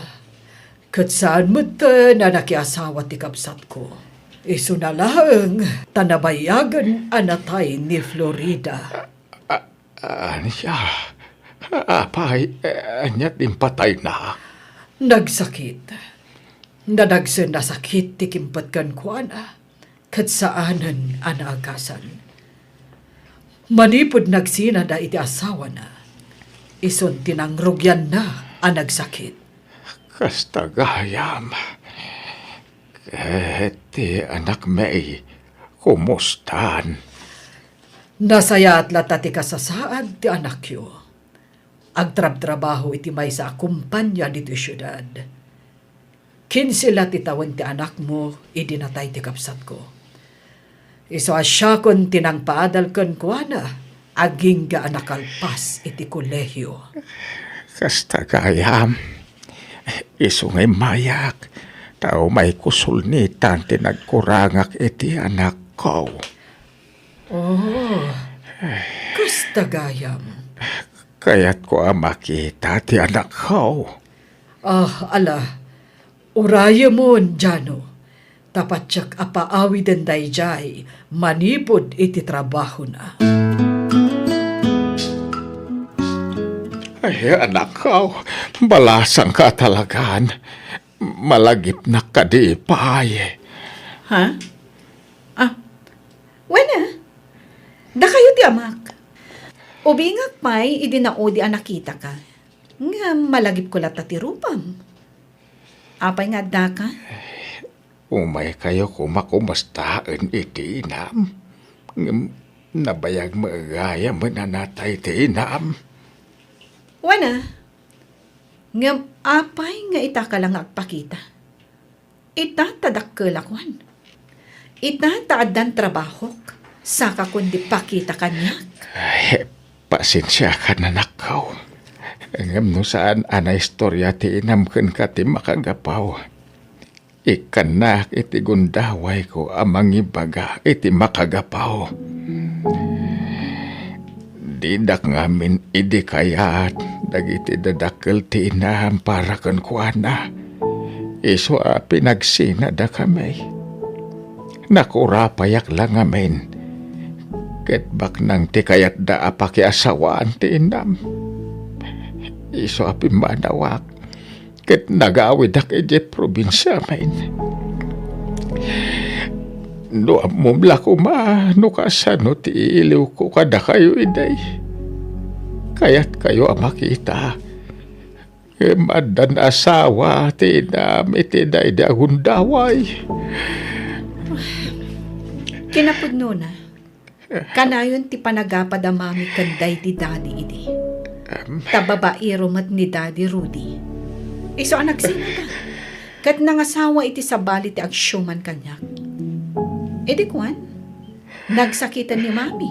Ket saan metten a nakiasawa ti kabsatko. Isuna laeng ta nabayagen a natay ni Florida. A-, ania? Apay, ania ti impatayna? Nagsakit. Nadagsen a sakit ti kimpet kenkuana. Ket saanen a naagasan. Manipud nagsinada iti asawana, isun ti nangrugianna a nagsakit. Kasta gayam. Ket ti anakmi, kumustan? Nasayaat latta ti kasasaad ti anakyo. Agtrabtrabaho iti maysa a kompania ditoy siudad. Kinse la ti tawen ti anakmo idi natay ti kabsatko. Isu a siakon ti nangpaadal kenkuana, agingga a nakalpas iti kolehio. Kasta gayam, isu nga immayak, ta umayko sulnitan ti nagkurangak iti anakko. Oh, kasta gayam. Kayatko a makita ti anakko. Ah, ala, urayemon, Jano, ta patiek a paawiden daydiay manipud iti trabahona. Ay, anakko, balasangka talagan. Malagipnak kadi pay. Ha? Ah, wen a, dakayo ti amak. Ubingak pay idi naudi a nakitaka. Ngem malagipko latta ti rupam. Apay nga addaka? Umaykayo koma kumustaen iti inam. Ngem nabayag met gayam a natay ti inam. Wen a, ngem apay nga itaka la nga agpakita? Ita ta dakkelak, wen. Ita ta addan trabahok, sakakon di pakita kaniak. Ay, pasensiakan, anakko. Ngem no saan a naistorya ti inam kenka ti makagapu, ikkannak iti gundawayko a mangibaga iti makagapu. Didak ngamin idi kayat dagiti dadakkel ti inam para kenkuana. Isu a pinagsinadakami. Nakurapayak la ngamin. Ket baknang ti kayatda a pakiasawaan ti inam. Isu a pimmanawak. Ket nagawidak idiay probinsiamin. No ammom la koma no kasano ti iiliwko kadakayo idi. Kayatkayo a makita. Ngem addan asawa ti inam iti daydi a gundaway. Kinapudnona, kanayon ti panagapad a mami ken daydi daddy idi. Em. Ta babaero met ni Daddy Rudy. Isu a nagsinada, ket nangasawa iti sabali ti agsiuman kaniak. Idi kuan, nagsakiten ni mami,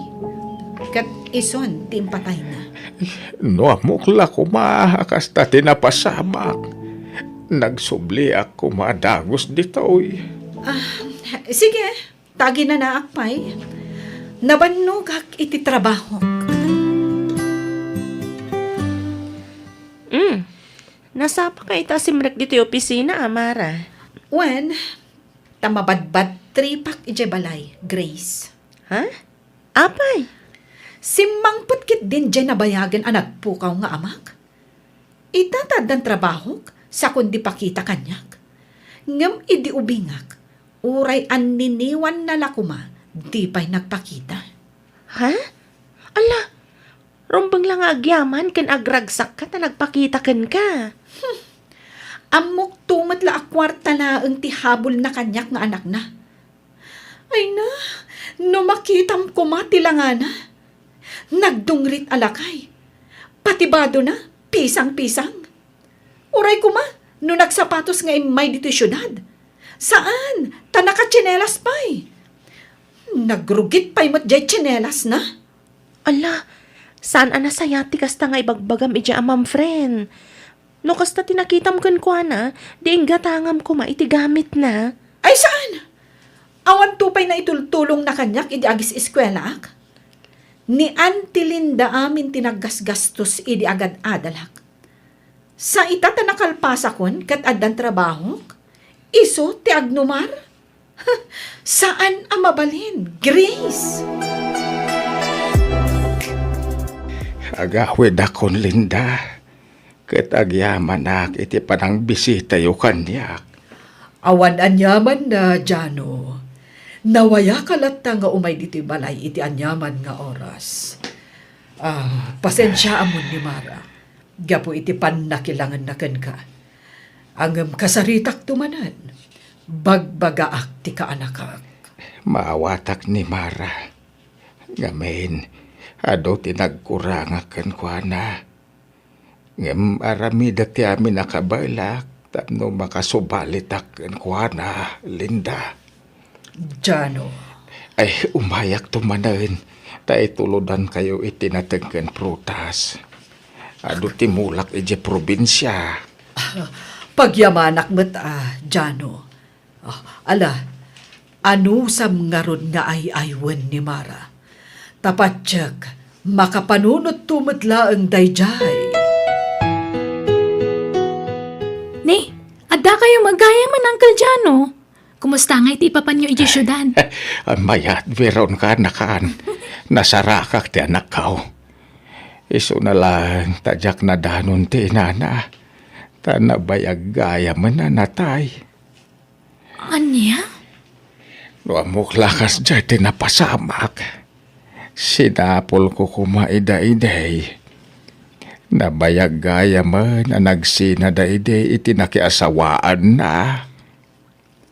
ket isun ti impatayna. No ammok la koma a kasta ti napasamak, nagsubliak koma a dagus ditoy. Ah, sige. Ta aginanaak pay, nabannogak iti trabahok. Mm. Nasapa ka ita a simrek ditoy opisina, a, Mara? Wen, ta mabadbadtripak idiay balay, Grace. Ha? Apay? Simmangpet ketdin diay nabayagen a nagpukaw nga amak. Ita ta addan trabahok, sakon di pakita kaniak. Ngem idi ubingak, uray anniniwanna la koma, di pay nagpakita. Ha? Ala, rumbeng la nga agyaman ken agragsakka ta nagpakita kenka. Hmm. Ammok to met la a kuarta laeng ti habulna kaniak nga anakna. Ay na, no makitam koma ti langana. Nagdungrit a lakay. Pati badona, pisang-pisang. Uray koma, no nagsapatos nga immay ditoy siudad. Saan, ta nakatsinelas pay. Nagrugit pay met diay tsinelasna. Ala, saan a nasayaat ti kasta nga ibagbagam idiay amam, friend. No kasta ti nakitam kenkuana, di inggatangam koma iti gamitna. Ay, saan? Awan to pay naitultulongna kaniak idi agis-eskuelaak? Ni Auntie Linda amin ti naggasgastos idi agad-adalak. Sa ita ta nakalpasakon ket addan trabahok, isu ti agnumar? Saan a mabalin, Grace! Agawidakon, Linda, ket agyamanak iti panangbisitayo kaniak. Awan aniamanna, Jano. Nawayaka latta nga umay ditoy balay iti aniaman nga oras. Ah, pasensiaamon ni Mara gapu iti pannakilangenna kenka. Ngem kasaritakto manen, bagbagaak ti kaanakak. Maawatak ni Mara. Ngamin, adu ti nagkurangak kenkuana. Ngem aramidek ti amin a kabaelak tapno makasubalitak kenkuana, Linda. Jano. Ay, umayakto manen, ta itulodankayo iti nateng ken prutas. Adu ti mulak idiay probinsia. Ah, pagyamanak met, ah, Jano. Ah, ala, anusam ngarud nga ay-aywen ni Mara? Ta patiek, makapanunotto met laeng daydiay. Ni, adda kayo met gayamen, Uncle Jano. Kumusta ngay ti ipapanyo idiay siudad? Mayat, Veron, kaanakan. Nasarakak ti anakko. Isuna laeng ta diak nadanon ti inana. Ta nabayag gayamen a natay. Ania? No ammok la kasdiay ti napasamak, sinapulko koma ida idi. Nabayag gayamen a nagsinada idi iti nakiasawaanna.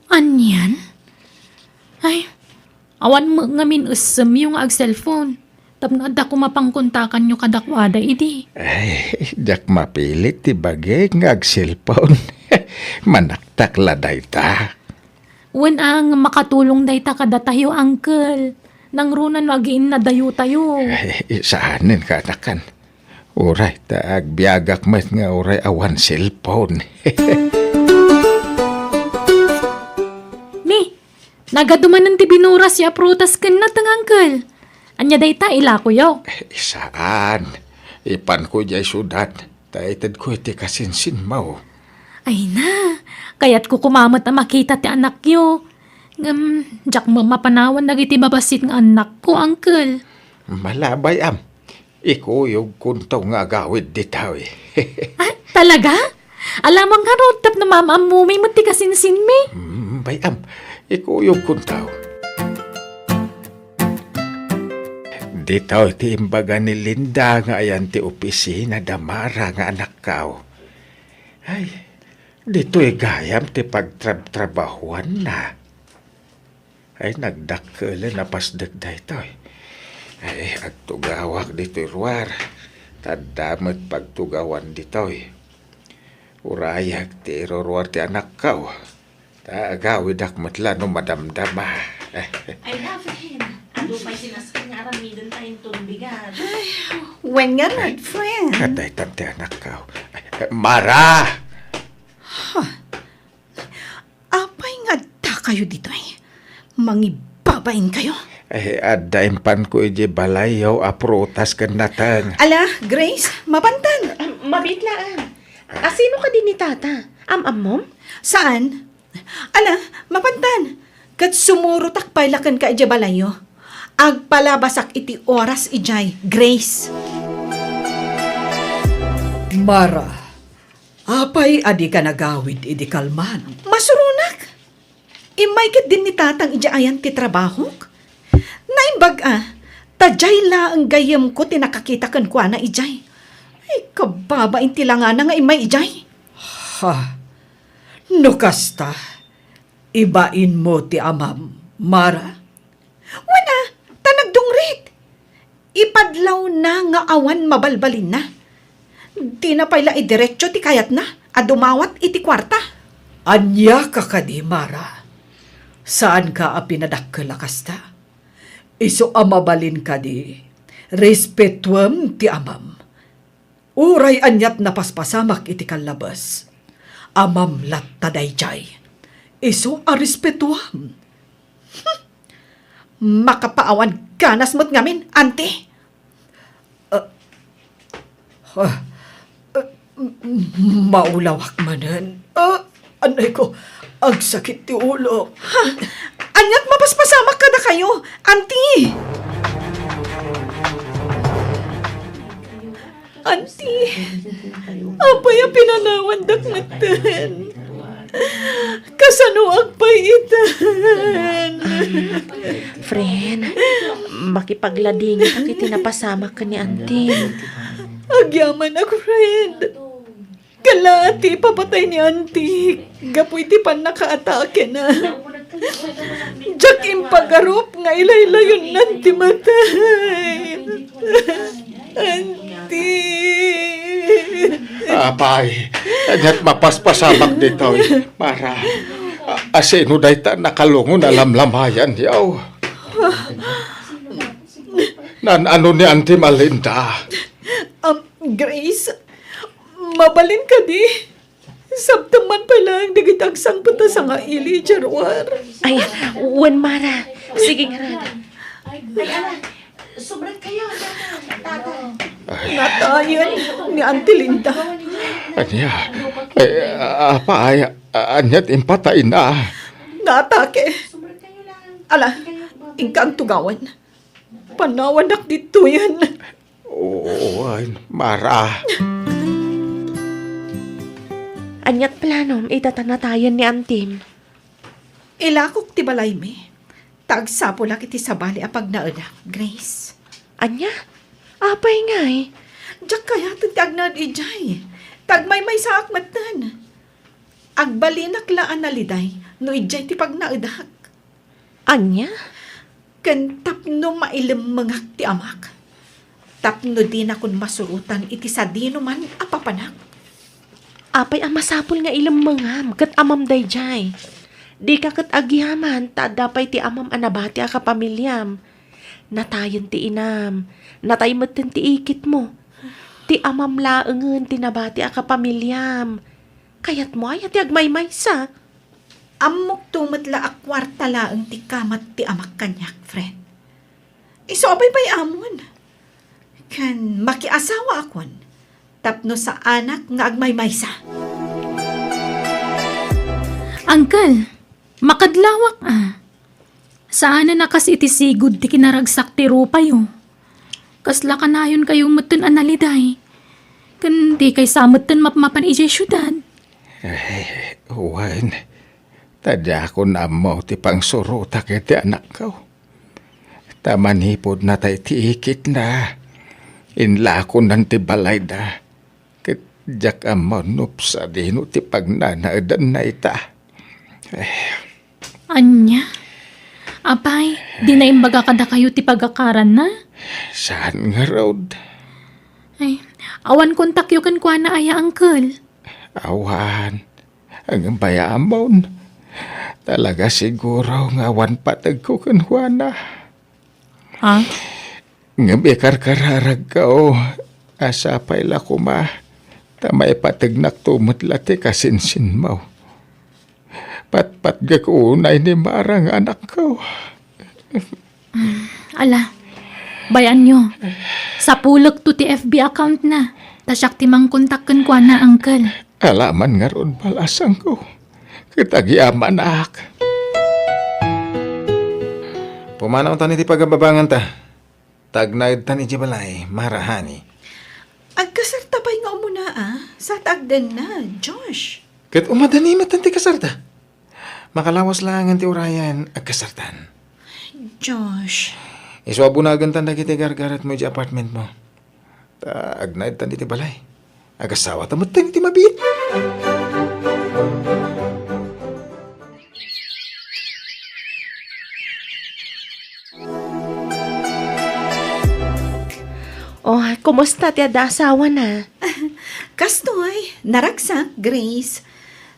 Anian? Ay, awan met ngamin essemyo nga agselpon. Tapno adda koma pangkontakanyo kadakuada idi. Ay, diak mapilit ti bagik nga agselpon. Manaktak la dayta. Wen a, nga makatulong dayta kadatayo, Uncle. Nangruna no agiinnadayotayo. Ay, saanen, kaanakan. Uray, ta agbiagak met nga uray awan selpon. Ni, nagadu manen ti binurasyo a prutas ken nateng, Uncle. Ania dayta, ilakoyo? Eh, saan. Ipanko idiay siudad, ta itedko iti kasinsinmo. Ay na, kayatko koma met a makita ti anakyo. Ngem, diak met mapanawan dagiti babassit nga annakko, Uncle. Malabay, am. Ikuyogkonto nga agawid ditoy. Ah, talaga? Alamang ngarud tapno maam-ammomi met ti kasinsinmi. Mm, bay-am, ikuyogkonto. Ditoy ti imbaga ni Linda nga ayan ti opisina da Mara nga anakko. Ay, ditoy gayam ti pagtrabtrabahuanna. Ay, nagdakkel a napasdek daytoy. Ay, agtugawak ditoy ruar. Ta adda met pagtugawan ditoy. Urayak ti iruruar ti anakko. Ta agawidak met la no madamdama. Ay, David, adu pay sinaskat nga aramiden ta inton bigat. Ay, wen nga, my friend. Kadaytan ti anakko. Mara! Huh. Apay nga adda kayo ditoy? Mangibabain kayo? Eh, adda impanko iti balayyo a prutas ken nateng. Ala, Grace, mapantan. Ah, mabitlaan. Asino kadi ni Tata? Am-ammom? Saan? Ala, mapantan. Ket sumurotak pay la kenka iti balayyo. Agpalabasak iti oras idiay, Grace. Mara, apay a dika nagawid idi kalman? Masuronak. Immay ketdin ni Tatang idiay ayan ti trabahok. Naimbag a, ta diay laeng gayyemko ti nakakita kenkuana idiay. Ay, kababain ti langana nga immay idiay. Ha? No kasta, ibainmo ti amam, Mara? Wen a, ta nagdungrit. Ipadlawna nga awan mabalbalinna. Dina pay la idiretso ti kayatna a dumawat iti kuarta. Ania ka kadi, Mara? Saanka a pinadakkel a kasta? Isu a mabalin kadi, respetuem ti amam. Uray aniat napaspasamak iti kallabes, amam latta daydiay. Isu a respetuam. Hmm. Makapaawan ganas met ngamin, Auntie. Ah, ah, ah, m-, m-, maulawak manen. Ah, anay ko, agsakit ti ulo. Ha? Aniat mapaspasamak kadakayo, Auntie? Auntie, apay a pinanawandak metten? Kasanoak pay itan? Friend, makipagladingitak iti napasamak ken ni Auntie. Agyamanak, friend. Kala ti ipapatay ni Auntie gapu iti pannakaatakena. Diak impagarup nga ilaylayonnan ti matay. Auntie. Apay, aniat mapaspasamak ditoy, Mara? A-, asino dayta nakalungon a lamlamayan, yaw? Naan-ano ni Auntie Malinda? Um, Grace, mabalin kadi? Sabtem man pay laeng dagiti agsangpet a sangaili idiay ruar. Ay, wen, Mara. Sige ngarud. Ay, ala, subrat kayo, tata, tata. Ay. Natayen ni Auntie Linda. Ania? Ay, apay, ania ti impatayna? Naatake. Ala, inka agtugawan. Panawannak ditoyen. Oo, ay, Mara. Aniat planom ita ta natayen ni Antim? Ilakok ti balaymi. Ta agsapulak iti sabali a pagnaedak, Grace. Ania? Apay ngay? Diak kayaten ti agnaed idiay. Ta agmaymaysaak metten. Agbalinak la a naliday no idiay ti pagnaedak. Ania? Ken tapno mailemmengak ti amak, tapno dinakon masurotan iti sadinoman a papanak. Apay a masapul nga ilemmengam ket amam daydiay? Dika ket agyaman ta adda pay ti amam a nabati a kapamiliam. Natayen ti inam, natay metten ti ikitmo. Ti amam laengen ti nabati a kapamiliam. Kayatmo aya ti agmaymaysa? Ammokto met la a kuarta laeng ti kamat ti amak kaniak, friend. Isu a baybay-amon. Ken makiasawaakon tapno saanak nga agmaymaysa. Uncle, makadlawak a. Saanen a kas iti sigud ti kinaragsak ti rupayo. Kasla kanayonkayo metten a naliday. Ken dikay sa metten mapmapan idiay siudad. Eh, wen, ta diakon ammo ti pangsurotak iti anakko. Ta manipud natay ti ikitna, inlakonan ti balayda. Ket diak ammo no sadino ti pagnanaedanna ita. Eh. Ania? Apay, di naimbag kadakayo ti pagakaranna? Saan ngarud? Ay, awan kontakyo kenkuana aya, uncle? Awan. Ngem bay-amon, talaga siguro nga awan pategko kenkuana. Ha? Ngem ikarkararagko a sapay la koma ta maipategnakto met la ti kasinsinmo. Patpatgek unay ni Mara nga anakko. Ala, bay-anyo. Sapulekto ti F B account na. Ta siak ti mangkontak kenkuana, uncle. Ala man ngarud, balasangko. Ket agyamanak. Pumanawtan iti pagababanganta. Tagnaedtan iti balay, Mara, honey. Agkasarta pay nga umuna, a? Sa ta agdennad, Josh. Ket umadani met ti kasarta. Makalawas laengen ti urayen, agkasartan. Josh. Isu a bunagentan dagiti gargaretmo iti apartmentmo. Ta agnaedtan iti balay. Agasawata met ti mabiit. Oh, kumusta ti adda asawana? Kastoy, naragsak, Grace.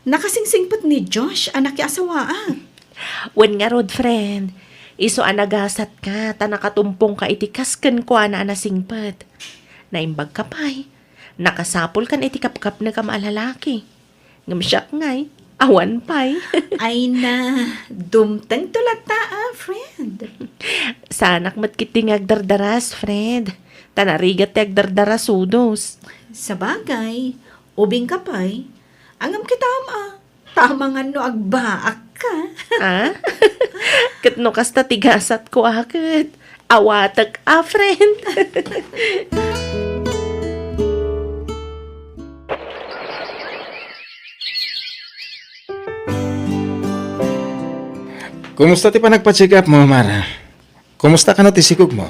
Nakasingsingpet ni Josh a nakiasawaak. Wen ngarud, friend. Isu a nagasatka ta nakatumpongka iti kas kenkuana a nasingpet. Naimbagka pay. Nakasapulkan iti kapkapnekam a lalaki. Ngem siak ngay, awan pay. Ay na, dumtengto latta a, friend. Saanak met ketdi nga agdardaras, friend. Ta narigat ti agdardarasudos. Sabagay, ubingka pay. Ngem kitam a, ta amangan no agbaakka. Ah? Ket no kasta ti gasatko a ket, awatek a, friend. Kumusta ti panagpa-check up mo, Mara? Kumusta kano ti sikogmo?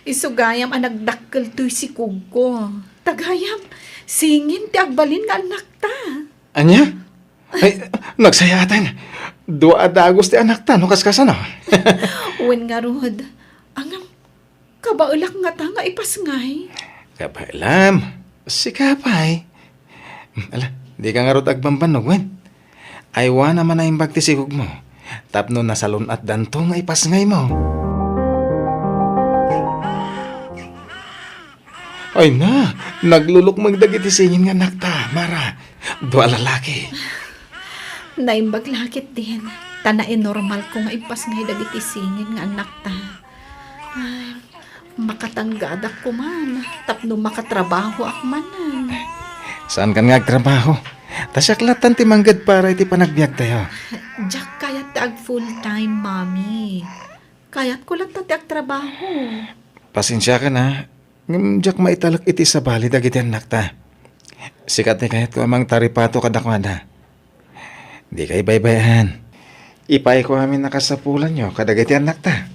Isu gayam a nagdakkel toy sikogko. Ta gayam, singin ti agbalin nga annakta. Ania? Ay, nagsayaatan. Dua a dagus ti annakta, no kaskasano? Wen ngarud. Ngem, kabaelak ngata nga ipasngay. Kabaelam. Sika pay. Ala, dika ngarud agbambannog, wen? Aywana man a imbag ti sikogmo. Tapno nasalun-atdanto nga ipasngaymo. Ay na, naglulukmeng dagiti singin nga annakta, Mara. Dua a lalaki. Naimbag la ketdin, ta nainormalko nga ipasngay dagiti singin nga annakta. Ay, makatanggadak koman, tapno makatrabahoak manen. Saankan nga agtrabaho? Ta siak lattan ti mangged para iti panagbiagtayo. Diak kayat ti ag full-time, Mami. Kayatko latta ti agtrabaho. Pasensiakan a, ngem diak maitalek iti sabali dagiti annakta. Sika ti kayatko a mangtaripato kadakuada. Dika ibaybay-an. Ipayko amin a kasapulanyo kadagiti annakta.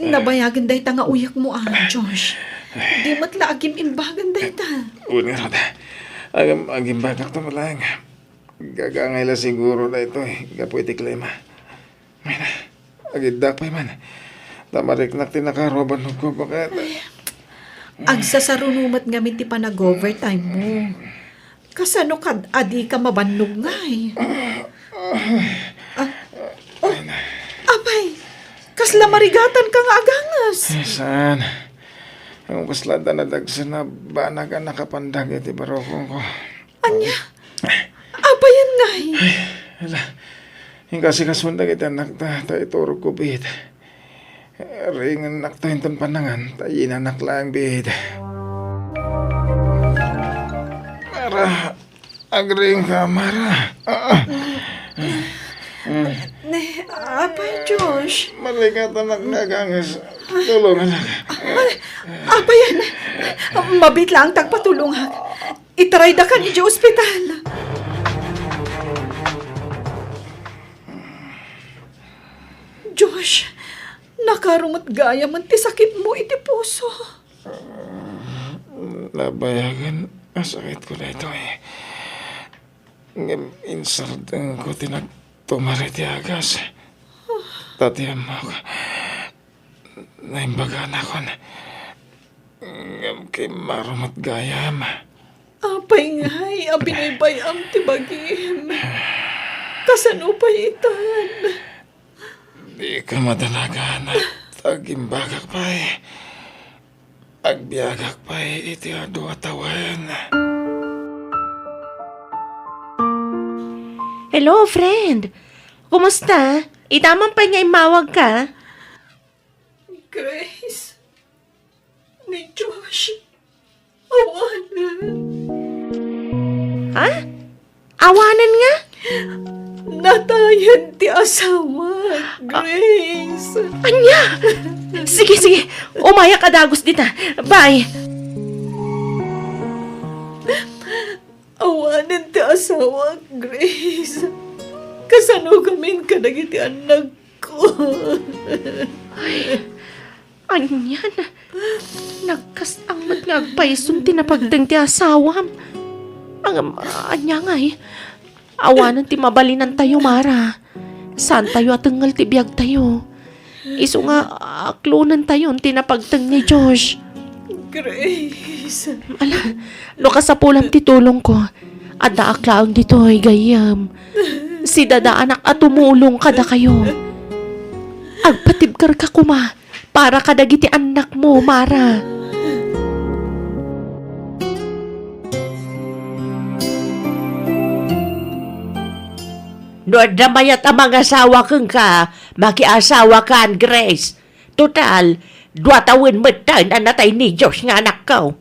Nabayagen dayta nga uyekmo, a, Josh. Di met la agim-imbagen dayta. Wen ngarud. Agim-, agimbagakto met laeng. Gagangay la siguro daytoy gapu iti klima. Ay na, agiddak pay man. Ta mariknak ti nakaruaban ko baket. Agsasaruno met ngamin ti panag-overtime mo. Kasano kad a dika mabannog ngay? Ah, ah, apay, kasla marigatanka nga aganges? Eh, saan? Ang kasla da nadagsen a banag a nakapandag iti barukongko. Ania? Apayen ngay? Ay, ala. Inkasikasuan dagiti annakta, ta iturogko biit. Ringennakto inton pannangan, ta yinanak laeng biit. Mara, agriingka, Mara. Ah, ah. Ne, apay, Josh? Marikatanak nga aganges. Tulonganak. Ay, apayen? Mabiit laeng ti agpatulongak. Itaraydakan idiay ospital. Josh, nakaro met gayamen ti sakitmo iti puso. Nabayagen a sakitko daytoy. Ngem insardengko ti nagtumar iti agas. Ta ti ammok, naimbaganak. Ngem kimmaro met gayam. Apay ngay a binaybay-am ti bagim? Kasano pay itan? Dika madanagan, ta agimbagak pay. Agbiagak pay iti adu a tawen. Hello, friend. Kumusta? Ita man pay nga immawag ka? Grace, ni Josh, awanen. Ha? Awanen nga? Natayen ti asawa, Grace. Ania? Sige, sige. Umayak a dagus dita. Bye. Awanen ti asawa, Grace. Kasano gamin kadagiti annakko? Ay, anian? Nagkastang met nga agpayson ti napagteng ti asawam. Ngem, ania ngay? Awanen ti mabalinantayo, Mara. Saantayo a tengngel ti biagtayo. Isu nga, aklonentayon ti napagteng ni Josh. Grace. Ala, no kasapulam ti tulongko, addaak laeng ditoy gayyem. Sidadaanak a tumulong kadakayo. Agpatibkerka koma para kadagiti annakmo, Mara. No adda mayat a mangasawa kenka, makiasawakan, Grace. Total, dua tawen metten a natay ni Josh nga anakko.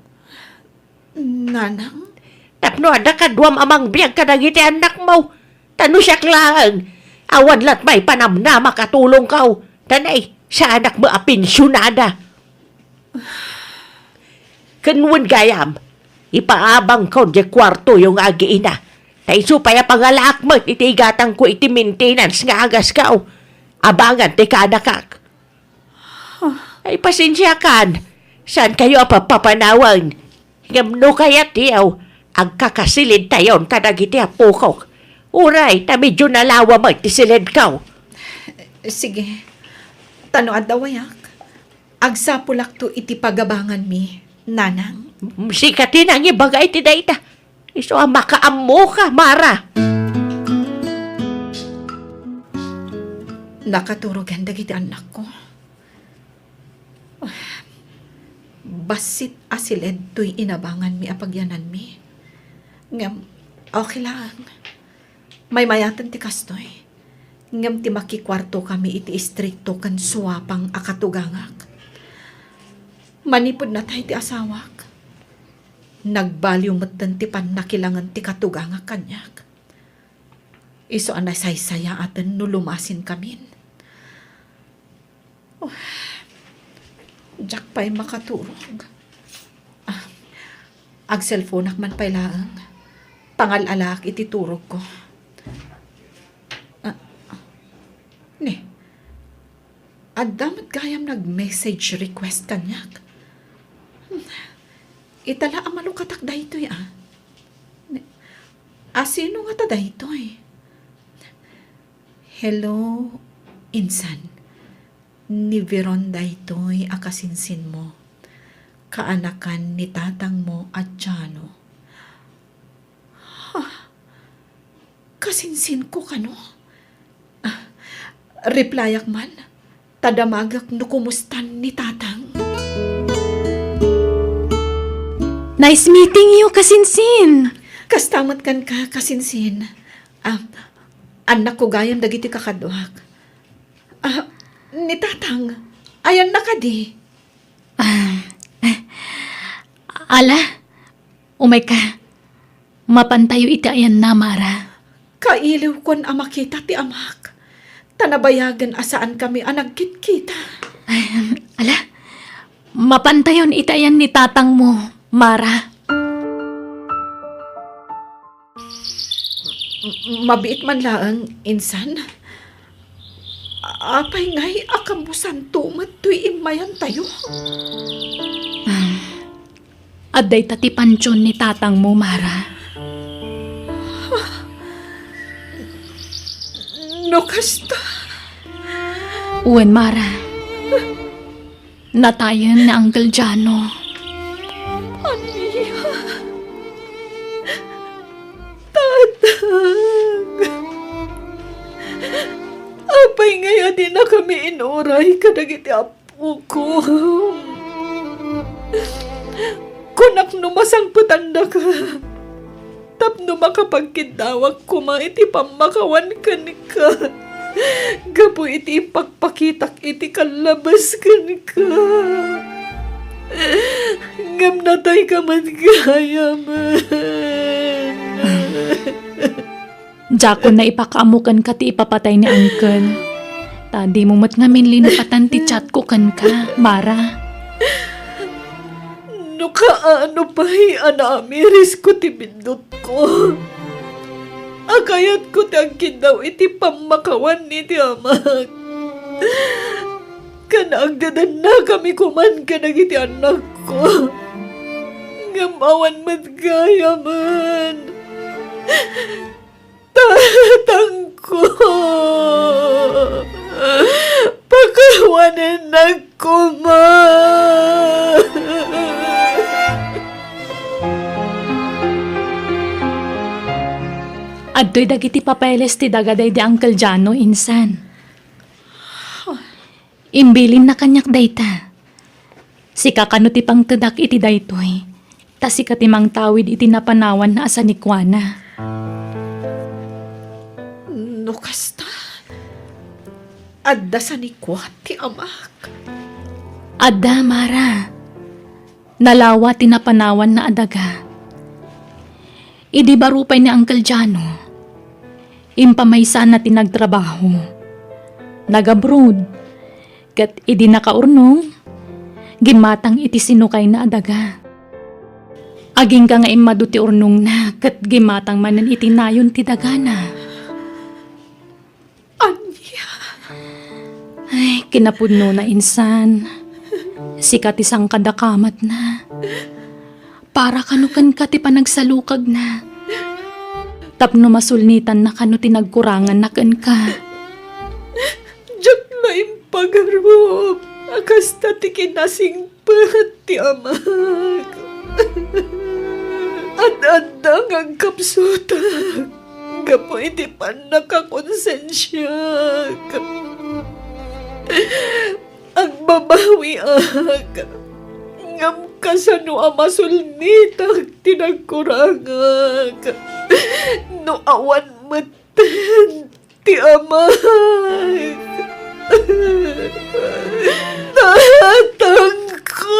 Nanang? Tapno adda kaduam a mangbiag kadagiti annakmo. Ta no siak laeng, awan lat may panamnamak a tulongko. Ta nay, saanak met a pensionada. Ken wen gayam, ipaabangko diay kuartoyo nga agiina. Ta isu pay a pangalaak met iti igatangko iti maintenance nga agasko. Abangan ti kaanakak. Ay, pasensiakan. Saankayo a papapanawen. Ngem no kayatyo, agkakasilidtayon kadagiti apokok. Uray, ta medio nalawa met ti silidko. Sige. Ta no adda wayak, agsapulakto iti pagabanganmi, Nanang. Sika ti nangibaga iti dayta. Isu a makaammoka, Mara. Nakaturogan dagiti annakko. Bassit a siled toy inabanganmi a pagyananmi. Ngem, okay laeng. Maymayaten ti kastoy. Ngem ti makikuartokami iti istrikto ken suapang a katugangak. Manipud natay ti asawak, nagbaliw metten ti pannakilangen ti katugangak kaniak. Isu a nasaysayaaten no lumasinkamin. Oh, diak pay makaturog. Ah, agselfonak man pay laeng. Pangal-alaak iti turogko. Ah, ni, adda met gayam nag-message request kaniak. Hmm. Ita la a malukatak daytoy, a. Ni, asino ngata daytoy? Hello, insan. Ni Veron daytoy a kasinsinmo. Kaanakan ni tatangmo a Jano. Ha? Kasinsinko kano? Ah, replyak man, ta damagek no kumustan ni tatang. Nice meeting you, kasinsin! Kasta met kenka, kasinsin. Ah, annakko gayam dagiti kakaduak. Ah, ni tatang, ayanna kadi? Ah, ala, umayka. Mapantayo iti ayanna, Mara. Kailiwkon a makita ti amak, ta nabayagen a saankami a nagkitkita. Ay, ala, mapantayon iti ayan ni tatangmo, Mara. M-, mabiit man laeng, insan. Apay ngay a kammusanto met toy immayantayo? Ah, adda ita ti pantion ni tatangmo, Mara. No kasta? Wen, Mara. Natayen ni Uncle Jano. Ania? Tatang. Apay ngay a dinakami inuray kadagiti appokom? Kunak no masangpetandaka tapno makapagkiddawak koma iti pammakawan kenka gapu iti ipagpakitak iti kallabas kenka. Ngem natayka met gayamen. Diakon naipakaammo kenka ti ipapatay ni Uncle. Ta dimo met ngamin linupatan ti chatko kenka, Mara. No kaano pay a naamirisko ti biddutko, a kayatko ti agkiddaw iti pammakawan iti amak. Ken agdadannakami koman kadagiti annakko. Ngem awan met gayamen. Tatangko, pakawanennak koma. Adtoy dagiti papeles ti daga daydi Uncle Jano, insan. Imbilinna kaniak dayta. Sika kano ti pangtedak iti daytoy, ta sika ti mangtawid iti napanawanna a sanikuana. No kasta, adda sanikua ti amak? Adda, Mara. Nalawa ti napanawanna a daga. Idi baro pay ni Uncle Jano, impamaysana ti nagtrabaho. Nag-abroad, ket idi nakaurnong, gimmatang iti sinukayna a daga. Agingga nga immadu ti urnongna, ket gimmatang manen iti nayon ti dagana. Ania? Ay, kinapudnona, insan. Sika ti sangkadakamatna. Para kano kenka ti panagsalukagna. Tapno masulnitanna kano ti nagkuranganna kenka. Diak la impagarup a kasta ti kinasing pet ti amak. Ad-adda nga agkapsutak gapu iti pannakakonsensiak. Agbabawiak, ngem kasano a masulnitak ti nagkurangak no awan metten ti amak. Tatangko.